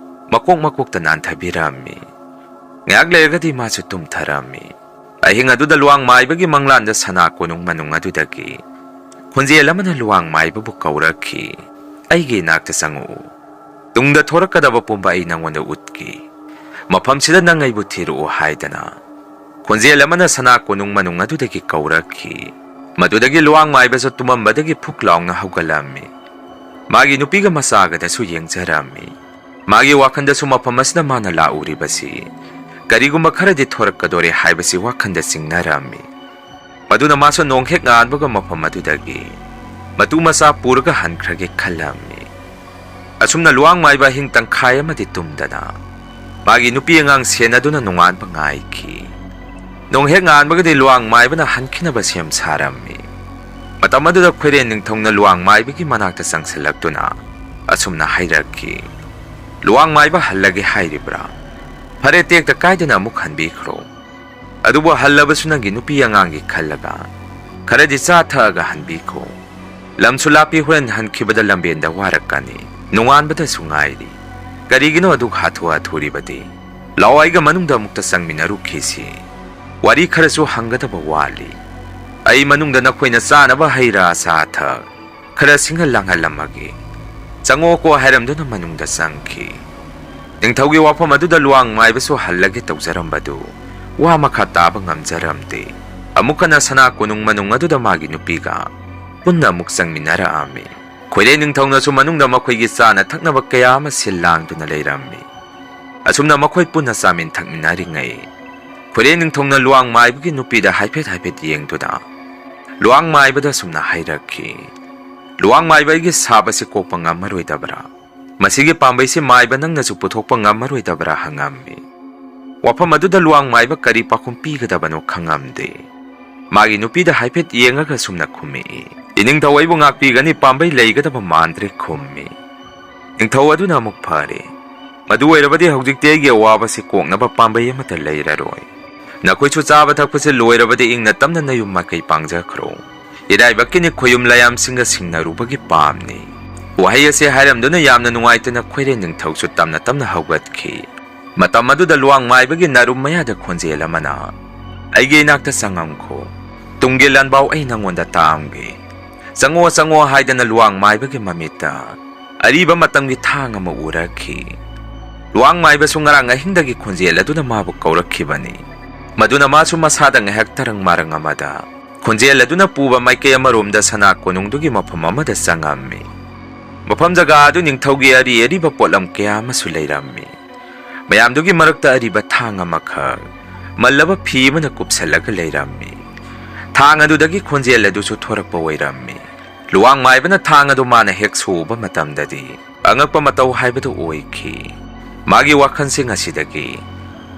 ꯃꯀꯣꯛ ꯃꯀꯣꯛꯇ ꯅꯥꯟꯊꯕꯤꯔꯝꯃꯤ꯫ ꯉꯥꯏꯍꯥꯛ ꯂꯩꯔꯒꯗꯤ ꯃꯥꯁꯨ ꯇꯨꯝꯊꯔꯝꯃꯤ꯫ ꯑꯍꯤꯡ ꯑꯗꯨꯗ ꯂꯨꯋꯥꯡ ꯃꯥꯏꯕꯒꯤ ꯃꯪꯂꯥꯟꯗ ꯁꯅꯥ ꯀꯣꯅꯨꯡ ꯃꯅꯨꯡ ꯑꯗꯨꯗꯒꯤ ꯈꯣꯟꯖꯦꯜ ꯑꯃꯅ ꯂꯨꯋꯥꯡ ꯃꯥꯏꯕꯕꯨ ꯀꯧꯔꯛꯈꯤ, "ꯑꯩꯒꯤ ꯏꯅꯥꯛꯇ ꯆꯪꯉꯛꯎ꯫ ꯇꯨꯡꯗ ꯊꯣꯔꯛꯀꯗꯕ ꯄꯨꯝꯕ ꯑꯩ ꯅꯪꯉꯣꯟꯗ ꯎꯠꯀꯦ꯫ ꯃꯐꯝꯁꯤꯗ ꯅꯪ ꯑꯩꯕꯨ ꯊꯤꯔꯛꯎ" ꯍꯥꯏꯗꯅ ꯈꯣꯟꯖꯦꯜ ꯑꯃꯅ ꯁꯅꯥ ꯀꯣꯅꯨꯡ ꯃꯅꯨꯡ ꯑꯗꯨꯗꯒꯤ ꯀꯧꯔꯛꯈꯤ꯫ ꯃꯗꯨꯗꯒꯤ ꯂꯨꯋꯥꯡ ꯃꯥꯏꯕꯁꯨ ꯇꯨꯝꯃꯝꯕꯗꯒꯤ ꯐꯨꯛ ꯂꯥꯎꯅ ꯍꯧꯒꯠꯂꯝꯃꯤ꯫ ꯃꯥꯒꯤ ꯅꯨꯄꯤꯒ ꯃꯆꯥꯒꯗꯁꯨ ꯌꯦꯡꯖꯔꯝꯃꯤ꯫ ꯃꯥꯒꯤ ꯋꯥꯈꯜꯗꯁꯨ ꯃꯐꯝ ꯑꯁꯤꯗ ꯃꯥꯅ ꯂꯥꯛꯎꯔꯤꯕꯁꯤ ꯀꯔꯤꯒꯨꯝꯕ ꯈꯔꯗꯤ ꯊꯣꯔꯛꯀꯗꯣꯔꯦ ꯍꯥꯏꯕꯁꯤ ꯋꯥꯈꯜꯗ ꯆꯤꯡꯅꯔꯝꯃꯤ꯫ ꯃꯗꯨꯅ ꯃꯥꯁꯨ ꯅꯣꯡ ꯍꯦꯛ ꯉꯥꯟꯕꯒ ꯃꯐꯝ ꯑꯗꯨꯗꯒꯤ ꯃꯇꯨ ꯃꯆꯥ ꯄꯨꯔꯒ ꯍꯟꯈ꯭ꯔꯒꯦ ꯈꯜꯂꯝꯃꯤ꯫ ꯑꯁꯨꯝꯅ ꯂꯨꯋꯥꯡ ꯃꯥꯏꯕ ꯑꯍꯤꯡ ꯇꯪꯈꯥꯏ ꯑꯃꯗꯤ ꯇꯨꯝꯗꯅ ꯃꯥꯒꯤ ꯅꯨꯄꯤ ꯑꯉꯥꯡ ꯁꯦꯟꯅꯗꯨꯅ ꯅꯣꯡꯉꯥꯟꯕ ꯉꯥꯏꯈꯤ꯫ ꯅꯣꯡ ꯍꯦꯛ ꯉꯥꯟꯕꯒꯗꯤ ꯂꯨꯋꯥꯡ ꯃꯥꯏꯕꯅ ꯍꯟꯈꯤꯅꯕ ꯁꯦꯝ ꯁꯥꯔꯝꯃꯤ꯫ ꯃꯇꯝ ꯑꯗꯨꯗ ꯈꯣꯏꯔꯦꯟ ꯅꯤꯡꯊꯧꯅ ꯂꯨꯋꯥꯡ ꯃꯥꯏꯕꯒꯤ ꯃꯅꯥꯛꯇ ꯆꯪꯁꯤꯜꯂꯛꯇꯨꯅ ꯑꯁꯨꯝꯅ ꯍꯥꯏꯔꯛꯈꯤ, "ꯂꯨꯋꯥꯡ ꯃꯥꯏꯕ ꯍꯜꯂꯒꯦ ꯍꯥꯏꯔꯤꯕ꯭ꯔꯥ? ꯐꯔꯦ, ꯇꯦꯛꯇ ꯀꯥꯏꯗꯅ ꯑꯃꯨꯛ ꯍꯟꯕꯤꯈ꯭ꯔꯣ"꯫ ꯑꯗꯨꯕꯨ ꯍꯜꯂꯕꯁꯨ ꯅꯪꯒꯤ ꯅꯨꯄꯤ ꯑꯉꯥꯡꯒꯤ ꯈꯜꯂꯒ ꯈꯔꯗꯤ ꯆꯥ ꯊꯛꯑꯒ ꯍꯟꯕꯤꯈꯣ꯫ ꯂꯝꯁꯨ ꯂꯥꯞꯄꯤ, ꯍꯣꯔꯦꯟ ꯍꯟꯈꯤꯕꯗ ꯂꯝꯕꯦꯟꯗ ꯋꯥꯔꯛꯀꯅꯤ꯫ ꯅꯣꯡꯉꯥꯟꯕꯗꯁꯨ ꯉꯥꯏꯔꯤ꯫ ꯀꯔꯤꯒꯤꯅꯣ ꯑꯗꯨꯛ ꯍꯥꯊꯨ ꯍꯥꯊꯨꯔꯤꯕꯗꯤ? ꯂꯥꯛꯑꯣ, ꯑꯩꯒ ꯃꯅꯨꯡꯗ ꯑꯃꯨꯛꯇ ꯆꯪꯃꯤꯟꯅꯔꯨꯈꯤꯁꯤ꯫ ꯋꯥꯔꯤ ꯈꯔꯁꯨ ꯍꯪꯒꯗꯕ ꯋꯥꯠꯂꯤ꯫ ꯑꯩ ꯃꯅꯨꯡꯗ ꯅꯈꯣꯏꯅ ꯆꯥꯅꯕ ꯍꯩ ꯔꯥ ꯑꯆꯥ ꯑꯊꯛ ꯈꯔ ꯁꯤꯡꯍꯜ ꯂꯥꯡꯍꯜꯂꯝꯃꯒꯦ꯫ ꯆꯪꯉꯛꯑꯣꯀꯣ ꯍꯥꯏꯔꯝꯗꯨꯅ ꯃꯅꯨꯡꯗ ꯆꯪꯈꯤ꯫ ꯅꯤꯡꯊꯧꯒꯤ ꯋꯥꯐꯝ ꯑꯗꯨꯗ ꯂꯨꯋꯥꯡ ꯃꯥꯏꯕꯁꯨ ꯍꯜꯂꯒꯦ ꯇꯧꯖꯔꯝꯕꯗꯨ ꯋꯥ ꯃꯈꯥ ꯇꯥꯕ ꯉꯝꯖꯔꯝꯗꯦ꯫ ꯑꯃꯨꯛ ꯍꯟꯅ ꯁꯅꯥ ꯀꯣꯅꯨꯡ ꯃꯅꯨꯡ ꯑꯗꯨꯗ ꯃꯥꯒꯤ ꯅꯨꯄꯤꯒ ꯄꯨꯟꯅ ꯑꯃꯨꯛ ꯆꯪꯃꯤꯟꯅꯔꯛꯑꯝꯃꯤ꯫ ꯈꯣꯏꯔꯦ ꯅꯤꯡꯊꯧꯅꯁꯨ ꯃꯅꯨꯡꯗ ꯃꯈꯣꯏꯒꯤ ꯆꯥꯅ ꯊꯛꯅꯕ ꯀꯌꯥ ꯑꯃ ꯁꯤꯜ ꯂꯥꯡꯗꯨꯅ ꯂꯩꯔꯝꯃꯤ꯫ ꯑꯁꯨꯝꯅ ꯃꯈꯣꯏ ꯄꯨꯟꯅ ꯆꯥꯃꯤꯟ ꯊꯛꯃꯤꯟꯅꯔꯤꯉꯩ, ꯈꯣꯏꯔꯦ ꯅꯤꯡꯊꯧꯅ ꯂꯨꯋꯥꯡ ꯃꯥꯏꯕꯒꯤ ꯅꯨꯄꯤꯗ ꯍꯥꯏꯐꯦꯠ ꯍꯥꯏꯐꯦꯠ ꯌꯦꯡꯗꯨꯅ ꯂꯨꯋꯥꯡ ꯃꯥꯏꯕꯗ ꯑꯁꯨꯝꯅ ꯍꯥꯏꯔꯛꯈꯤ, "ꯂꯨꯋꯥꯡ ꯃꯥꯏꯕ, ꯑꯩꯒꯤ ꯁꯥꯕꯁꯤ ꯀꯣꯛꯄ ꯉꯝꯃꯔꯣꯏꯗꯕ꯭ꯔꯥ? ꯃꯁꯤꯒꯤ ꯄꯥꯝꯕꯩꯁꯤ ꯃꯥꯏꯕ ꯅꯪꯅꯁꯨ ꯄꯨꯊꯣꯛꯄ ꯉꯝꯃꯔꯣꯏꯗꯕ꯭ꯔꯥ?" ꯍꯪꯉꯝꯃꯤ꯫ ꯋꯥꯐꯝ ꯑꯗꯨꯗ ꯂꯨꯋꯥꯡ ꯃꯥꯏꯕ ꯀꯔꯤ ꯄꯥꯎꯈꯨꯝ ꯄꯤꯒꯗꯕꯅꯣ ꯈꯪꯉꯝꯗꯦ꯫ ꯃꯥꯒꯤ ꯅꯨꯄꯤꯗ ꯍꯥꯏꯐꯦꯠ ꯌꯦꯡꯉꯒ ꯁꯨꯝꯅ ꯈꯨꯝꯃꯛꯏ, "ꯏꯅꯤꯡꯊꯧ ꯑꯩꯕꯨ ꯉꯥꯛꯄꯤꯒꯅꯤ, ꯄꯥꯝꯕꯩ ꯂꯩꯒꯗꯕ ꯃꯥꯟꯗ꯭ꯔꯦ" ꯈꯨꯝꯃꯤ꯫ ꯅꯤꯡꯊꯧ ꯑꯗꯨꯅ ꯑꯃꯨꯛ, "ꯐꯔꯦ, ꯃꯗꯨ ꯑꯣꯏꯔꯕꯗꯤ ꯍꯧꯖꯤꯛꯇꯤ ꯑꯩꯒꯤ ꯑꯋꯥꯕꯁꯤ ꯀꯣꯛꯅꯕ ꯄꯥꯝꯕꯩ ꯑꯃꯠꯇ ꯂꯩꯔꯔꯣꯏ꯫ ꯅꯈꯣꯏꯁꯨ ꯆꯥꯕ ꯊꯛꯄꯁꯤ ꯂꯣꯏꯔꯕꯗꯤ ꯏꯪꯅ ꯇꯞꯅ ꯅꯌꯨꯝ ꯃꯥꯏꯀꯩ ꯄꯥꯡꯖꯈ꯭ꯔꯣ꯫ ꯏꯔꯥꯏꯕꯛꯀꯤꯅꯤ, ꯈꯣꯌꯨꯝ ꯂꯥꯌꯥꯝꯁꯤꯡꯒ ꯁꯤꯡꯅꯔꯨꯕꯒꯤ ꯄꯥꯝꯅꯤ"꯫ ꯋꯥꯍꯩ ꯑꯁꯤ ꯍꯥꯏꯔꯝꯗꯨꯅ ꯌꯥꯝꯅ ꯅꯨꯡꯉꯥꯏꯇꯅ ꯈꯣꯏꯔꯦ ꯅꯤꯡꯊꯧꯁꯨ ꯇꯞꯅ ꯇꯞꯅ ꯍꯧꯒꯠꯈꯤ꯫ ꯃꯇꯝ ꯑꯗꯨꯗ ꯂꯨꯋꯥꯡ ꯃꯥꯏꯕꯒꯤ ꯅꯥꯔꯨꯝ ꯃꯌꯥꯗ ꯈꯣꯟꯖꯦꯜ ꯑꯃꯅ, "ꯑꯩꯒꯤ ꯏꯅꯥꯛꯇ ꯆꯪꯉꯝꯈꯣ꯫ ꯇꯨꯡꯒꯤ ꯂꯥꯟꯕꯥꯎ ꯑꯩ ꯅꯪꯉꯣꯟꯗ ꯇꯥꯛꯑꯝꯒꯦ꯫ ꯆꯪꯉꯣ, ꯆꯪꯉꯣ" ꯍꯥꯏꯗꯅ ꯂꯨꯋꯥꯡ ꯃꯥꯏꯕꯒꯤ ꯃꯃꯤꯠꯇ ꯑꯔꯤꯕ ꯃꯇꯝꯒꯤ ꯊꯥꯡ ꯑꯃ ꯎꯔꯛꯈꯤ꯫ ꯂꯨꯋꯥꯡ ꯃꯥꯏꯕꯁꯨ ꯉꯔꯥꯡ ꯑꯍꯤꯡꯗꯒꯤ ꯈꯣꯟꯖꯦꯜ ꯑꯗꯨꯅ ꯃꯥꯕꯨ ꯀꯧꯔꯛꯈꯤꯕꯅꯤ꯫ ꯃꯗꯨꯅ ꯃꯥꯁꯨ ꯃꯁꯥꯗ ꯉꯥꯏꯍꯥꯛ ꯇꯔꯪ ꯃꯔꯪ ꯑꯃꯗ ꯈꯣꯟꯖꯦꯜ ꯑꯗꯨꯅ ꯄꯨꯕ ꯃꯥꯏꯀꯩ ꯑꯃꯔꯣꯝꯗ ꯁꯅꯥ ꯀꯣꯅꯨꯡꯗꯨꯒꯤ ꯃꯐꯝ ꯑꯃꯗ ꯆꯪꯉꯝꯃꯤ꯫ ꯃꯐꯝ ꯖꯒꯥ ꯑꯗꯨ ꯅꯤꯡꯊꯧꯒꯤ ꯑꯔꯤ ꯑꯔꯤꯕ ꯄꯣꯠꯂꯝ ꯀꯌꯥ ꯑꯃꯁꯨ ꯂꯩꯔꯝꯃꯤ꯫ ꯃꯌꯥꯝꯗꯨꯒꯤ ꯃꯔꯛꯇ ꯑꯔꯤꯕ ꯊꯥꯡ ꯑꯃꯈꯛ, ꯃꯜꯂꯕ ꯐꯤ ꯑꯃꯅ ꯀꯨꯞꯁꯜꯂꯒ ꯂꯩꯔꯝꯃꯤ꯫ ꯊꯥꯡ ꯑꯗꯨꯗꯒꯤ ꯈꯣꯟꯖꯦꯜ ꯑꯗꯨꯁꯨ ꯊꯣꯔꯛꯄ ꯑꯣꯏꯔꯝꯃꯤ꯫ ꯂꯨꯋꯥꯡ ꯃꯥꯏꯕꯅ ꯊꯥꯡ ꯑꯗꯨ ꯃꯥꯅ ꯍꯦꯛ ꯁꯣꯛꯎꯕ ꯃꯇꯝꯗꯗꯤ ꯑꯉꯛꯄ ꯃꯇꯧ ꯍꯥꯏꯕꯗꯨ ꯑꯣꯏꯈꯤ꯫ ꯃꯥꯒꯤ ꯋꯥꯈꯜꯁꯤꯡ ꯑꯁꯤꯗꯒꯤ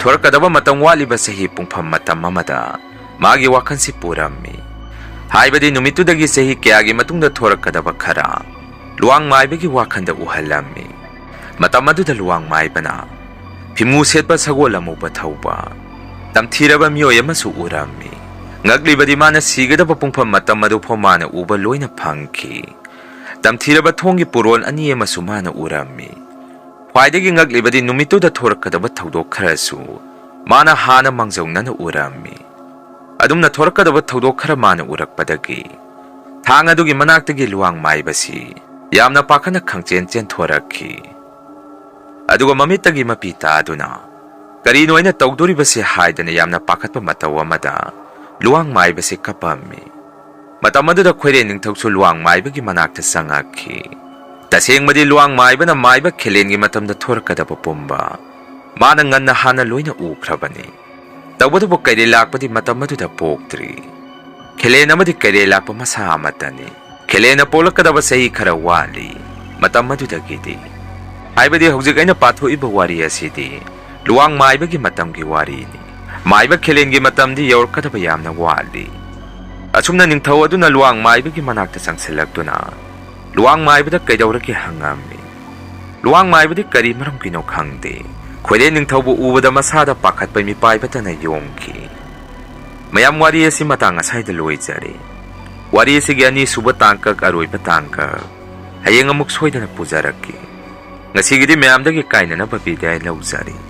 ꯊꯣꯔꯛꯀꯗꯕ ꯃꯇꯝ ꯋꯥꯠꯂꯤꯕ ꯆꯍꯤ ꯄꯨꯡꯐꯝ ꯃꯇꯝ ꯑꯃꯗ ꯃꯥꯒꯤ ꯋꯥꯈꯜꯁꯤ ꯄꯨꯔꯝꯃꯤ꯫ ꯍꯥꯏꯕꯗꯤ ꯅꯨꯃꯤꯠꯇꯨꯗꯒꯤ ꯆꯍꯤ ꯀꯌꯥꯒꯤ ꯃꯇꯨꯡꯗ ꯊꯣꯔꯛꯀꯗꯕ ꯈꯔ ꯂꯨꯋꯥꯡ ꯃꯥꯏꯕꯒꯤ ꯋꯥꯈꯜꯗ ꯎꯍꯜꯂꯝꯃꯤ꯫ ꯃꯇꯝ ꯑꯗꯨꯗ ꯂꯨꯋꯥꯡ ꯃꯥꯏꯕꯅ ꯐꯤꯃꯨ ꯁꯦꯠꯄ ꯁꯒꯣꯜ ꯑꯃꯨꯕ ꯊꯧꯕ, ꯇꯝꯊꯤꯔꯕ ꯃꯤꯑꯣꯏ ꯑꯃꯁꯨ ꯎꯔꯝꯃꯤ꯫ ꯉꯛꯂꯤꯕꯗꯤ ꯃꯥꯅ ꯁꯤꯒꯗꯕ ꯄꯨꯡꯐꯝ ꯃꯇꯝ ꯑꯗꯨ ꯐꯥꯎ ꯃꯥꯅ ꯎꯕ ꯂꯣꯏꯅ ꯐꯪꯈꯤ꯫ ꯇꯝꯊꯤꯔꯕ ꯊꯣꯡꯒꯤ ꯄꯨꯔꯣꯜ ꯑꯅꯤ ꯑꯃꯁꯨ ꯃꯥꯅ ꯎꯔꯝꯃꯤ꯫ ꯈ꯭ꯋꯥꯏꯗꯒꯤ ꯉꯛꯂꯤꯕꯗꯤ ꯅꯨꯃꯤꯠꯇꯨꯗ ꯊꯣꯔꯛꯀꯗꯕ ꯊꯧꯗꯣꯛ ꯈꯔꯁꯨ ꯃꯥꯅ ꯍꯥꯟꯅ ꯃꯥꯡꯖꯧꯅꯅ ꯎꯔꯝꯃꯤ꯫ ꯑꯗꯨꯝꯅ ꯊꯣꯔꯛꯀꯗꯕ ꯊꯧꯗꯣꯛ ꯈꯔ ꯃꯥꯅ ꯎꯔꯛꯄꯗꯒꯤ ꯊꯥꯡ ꯑꯗꯨꯒꯤ ꯃꯅꯥꯛꯇꯒꯤ ꯂꯨꯋꯥꯡ ꯃꯥꯏꯕꯁꯤ ꯌꯥꯝꯅ ꯄꯥꯈꯠꯅ ꯈꯪꯆꯦꯟ ꯆꯦꯟꯊꯣꯔꯛꯈꯤ꯫ ꯑꯗꯨꯒ ꯃꯃꯤꯠꯇꯒꯤ ꯃꯄꯤ ꯇꯥꯗꯨꯅ ꯀꯔꯤꯅꯣ ꯑꯩꯅ ꯇꯧꯗꯣꯔꯤꯕꯁꯦ ꯍꯥꯏꯗꯅ ꯌꯥꯝꯅ ꯄꯥꯈꯠꯄ ꯃꯇꯧ ꯑꯃꯗ ꯂꯨꯋꯥꯡ ꯃꯥꯏꯕꯁꯤ ꯀꯞꯄꯝꯃꯤ꯫ ꯃꯇꯝ ꯑꯗꯨꯗ ꯈꯣꯏꯔꯦꯟ ꯅꯤꯡꯊꯧꯁꯨ ꯂꯨꯋꯥꯡ ꯃꯥꯏꯕꯒꯤ ꯃꯅꯥꯛꯇ ꯆꯪꯉꯛꯈꯤ꯫ ꯇꯁꯦꯡꯕꯗꯤ ꯂꯨꯋꯥꯡ ꯃꯥꯏꯕꯅ ꯃꯥꯏꯕ ꯈꯦꯂꯦꯟꯒꯤ ꯃꯇꯝꯗ ꯊꯣꯔꯛꯀꯗꯕ ꯄꯨꯝꯕ ꯃꯥꯅ ꯉꯟꯅ ꯍꯥꯟꯅ ꯂꯣꯏꯅ ꯎꯈ꯭ꯔꯕꯅꯤ꯫ ꯇꯧꯕꯇꯕꯨ ꯀꯩꯔꯦꯜ ꯂꯥꯛꯄꯗꯤ ꯃꯇꯝ ꯑꯗꯨꯗ ꯄꯣꯛꯇ꯭ꯔꯤ꯫ ꯈꯦꯂꯦꯟ ꯑꯃꯗꯤ ꯀꯩꯔꯦꯜ ꯂꯥꯛꯄ ꯃꯁꯥ ꯑꯃꯠꯇꯅꯤ꯫ ꯈꯦꯂꯦꯟꯅ ꯄꯣꯛꯂꯛꯀꯗꯕ ꯆꯍꯤ ꯈꯔ ꯋꯥꯠꯂꯤ꯫ ꯃꯇꯝ ꯑꯗꯨꯗꯒꯤꯗꯤ, ꯍꯥꯏꯕꯗꯤ ꯍꯧꯖꯤꯛ ꯑꯩꯅ ꯄꯥꯊꯣꯛꯏꯕ ꯋꯥꯔꯤ ꯑꯁꯤꯗꯤ ꯂꯨꯋꯥꯡ ꯃꯥꯏꯕꯒꯤ ꯃꯇꯝꯒꯤ ꯋꯥꯔꯤꯅꯤ꯫ ꯃꯥꯏꯕ ꯈꯦꯂꯦꯟꯒꯤ ꯃꯇꯝꯗꯤ ꯌꯧꯔꯛꯀꯗꯕ ꯌꯥꯝꯅ ꯋꯥꯠꯂꯤ꯫ ꯑꯁꯨꯝꯅ ꯅꯤꯡꯊꯧ ꯑꯗꯨꯅ ꯂꯨꯋꯥꯡ ꯃꯥꯏꯕꯒꯤ ꯃꯅꯥꯛꯇ ꯆꯪꯁꯤꯜꯂꯛꯇꯨꯅ ꯂꯨꯋꯥꯡ ꯃꯥꯏꯕꯗ ꯀꯩꯗꯧꯔꯒꯦ ꯍꯪꯉꯝꯃꯤ꯫ ꯂꯨꯋꯥꯡ ꯃꯥꯏꯕꯗꯤ ꯀꯔꯤ ꯃꯔꯝꯒꯤꯅꯣ ꯈꯪꯗꯦ, ꯈꯣꯏꯔꯦꯟ ꯅꯤꯡꯊꯧꯕꯨ ꯎꯕꯗ ꯃꯁꯥꯗ ꯄꯥꯈꯠꯄꯩ ꯃꯤꯄꯥꯏꯕꯇꯅ ꯌꯣꯝꯈꯤ꯫ ꯃꯌꯥꯝ, ꯋꯥꯔꯤ ꯑꯁꯤ ꯃꯇꯥꯡ ꯑꯁꯥꯏꯗ ꯂꯣꯏꯖꯔꯦ꯫ ꯋꯥꯔꯤ ꯑꯁꯤꯒꯤ ꯑꯅꯤꯁꯨꯕ ꯇꯥꯡꯀꯛ, ꯑꯔꯣꯏꯕ ꯇꯥꯡꯀꯛ, ꯍꯌꯦꯡ ꯑꯃꯨꯛ ꯁꯣꯏꯗꯅ ꯄꯨꯖꯔꯛꯀꯦ꯫ ꯉꯁꯤꯒꯤꯗꯤ ꯃꯌꯥꯝꯗꯒꯤ ꯀꯥꯏꯅꯅꯕ ꯕꯤꯗꯥꯏ ꯂꯧꯖꯔꯤ꯫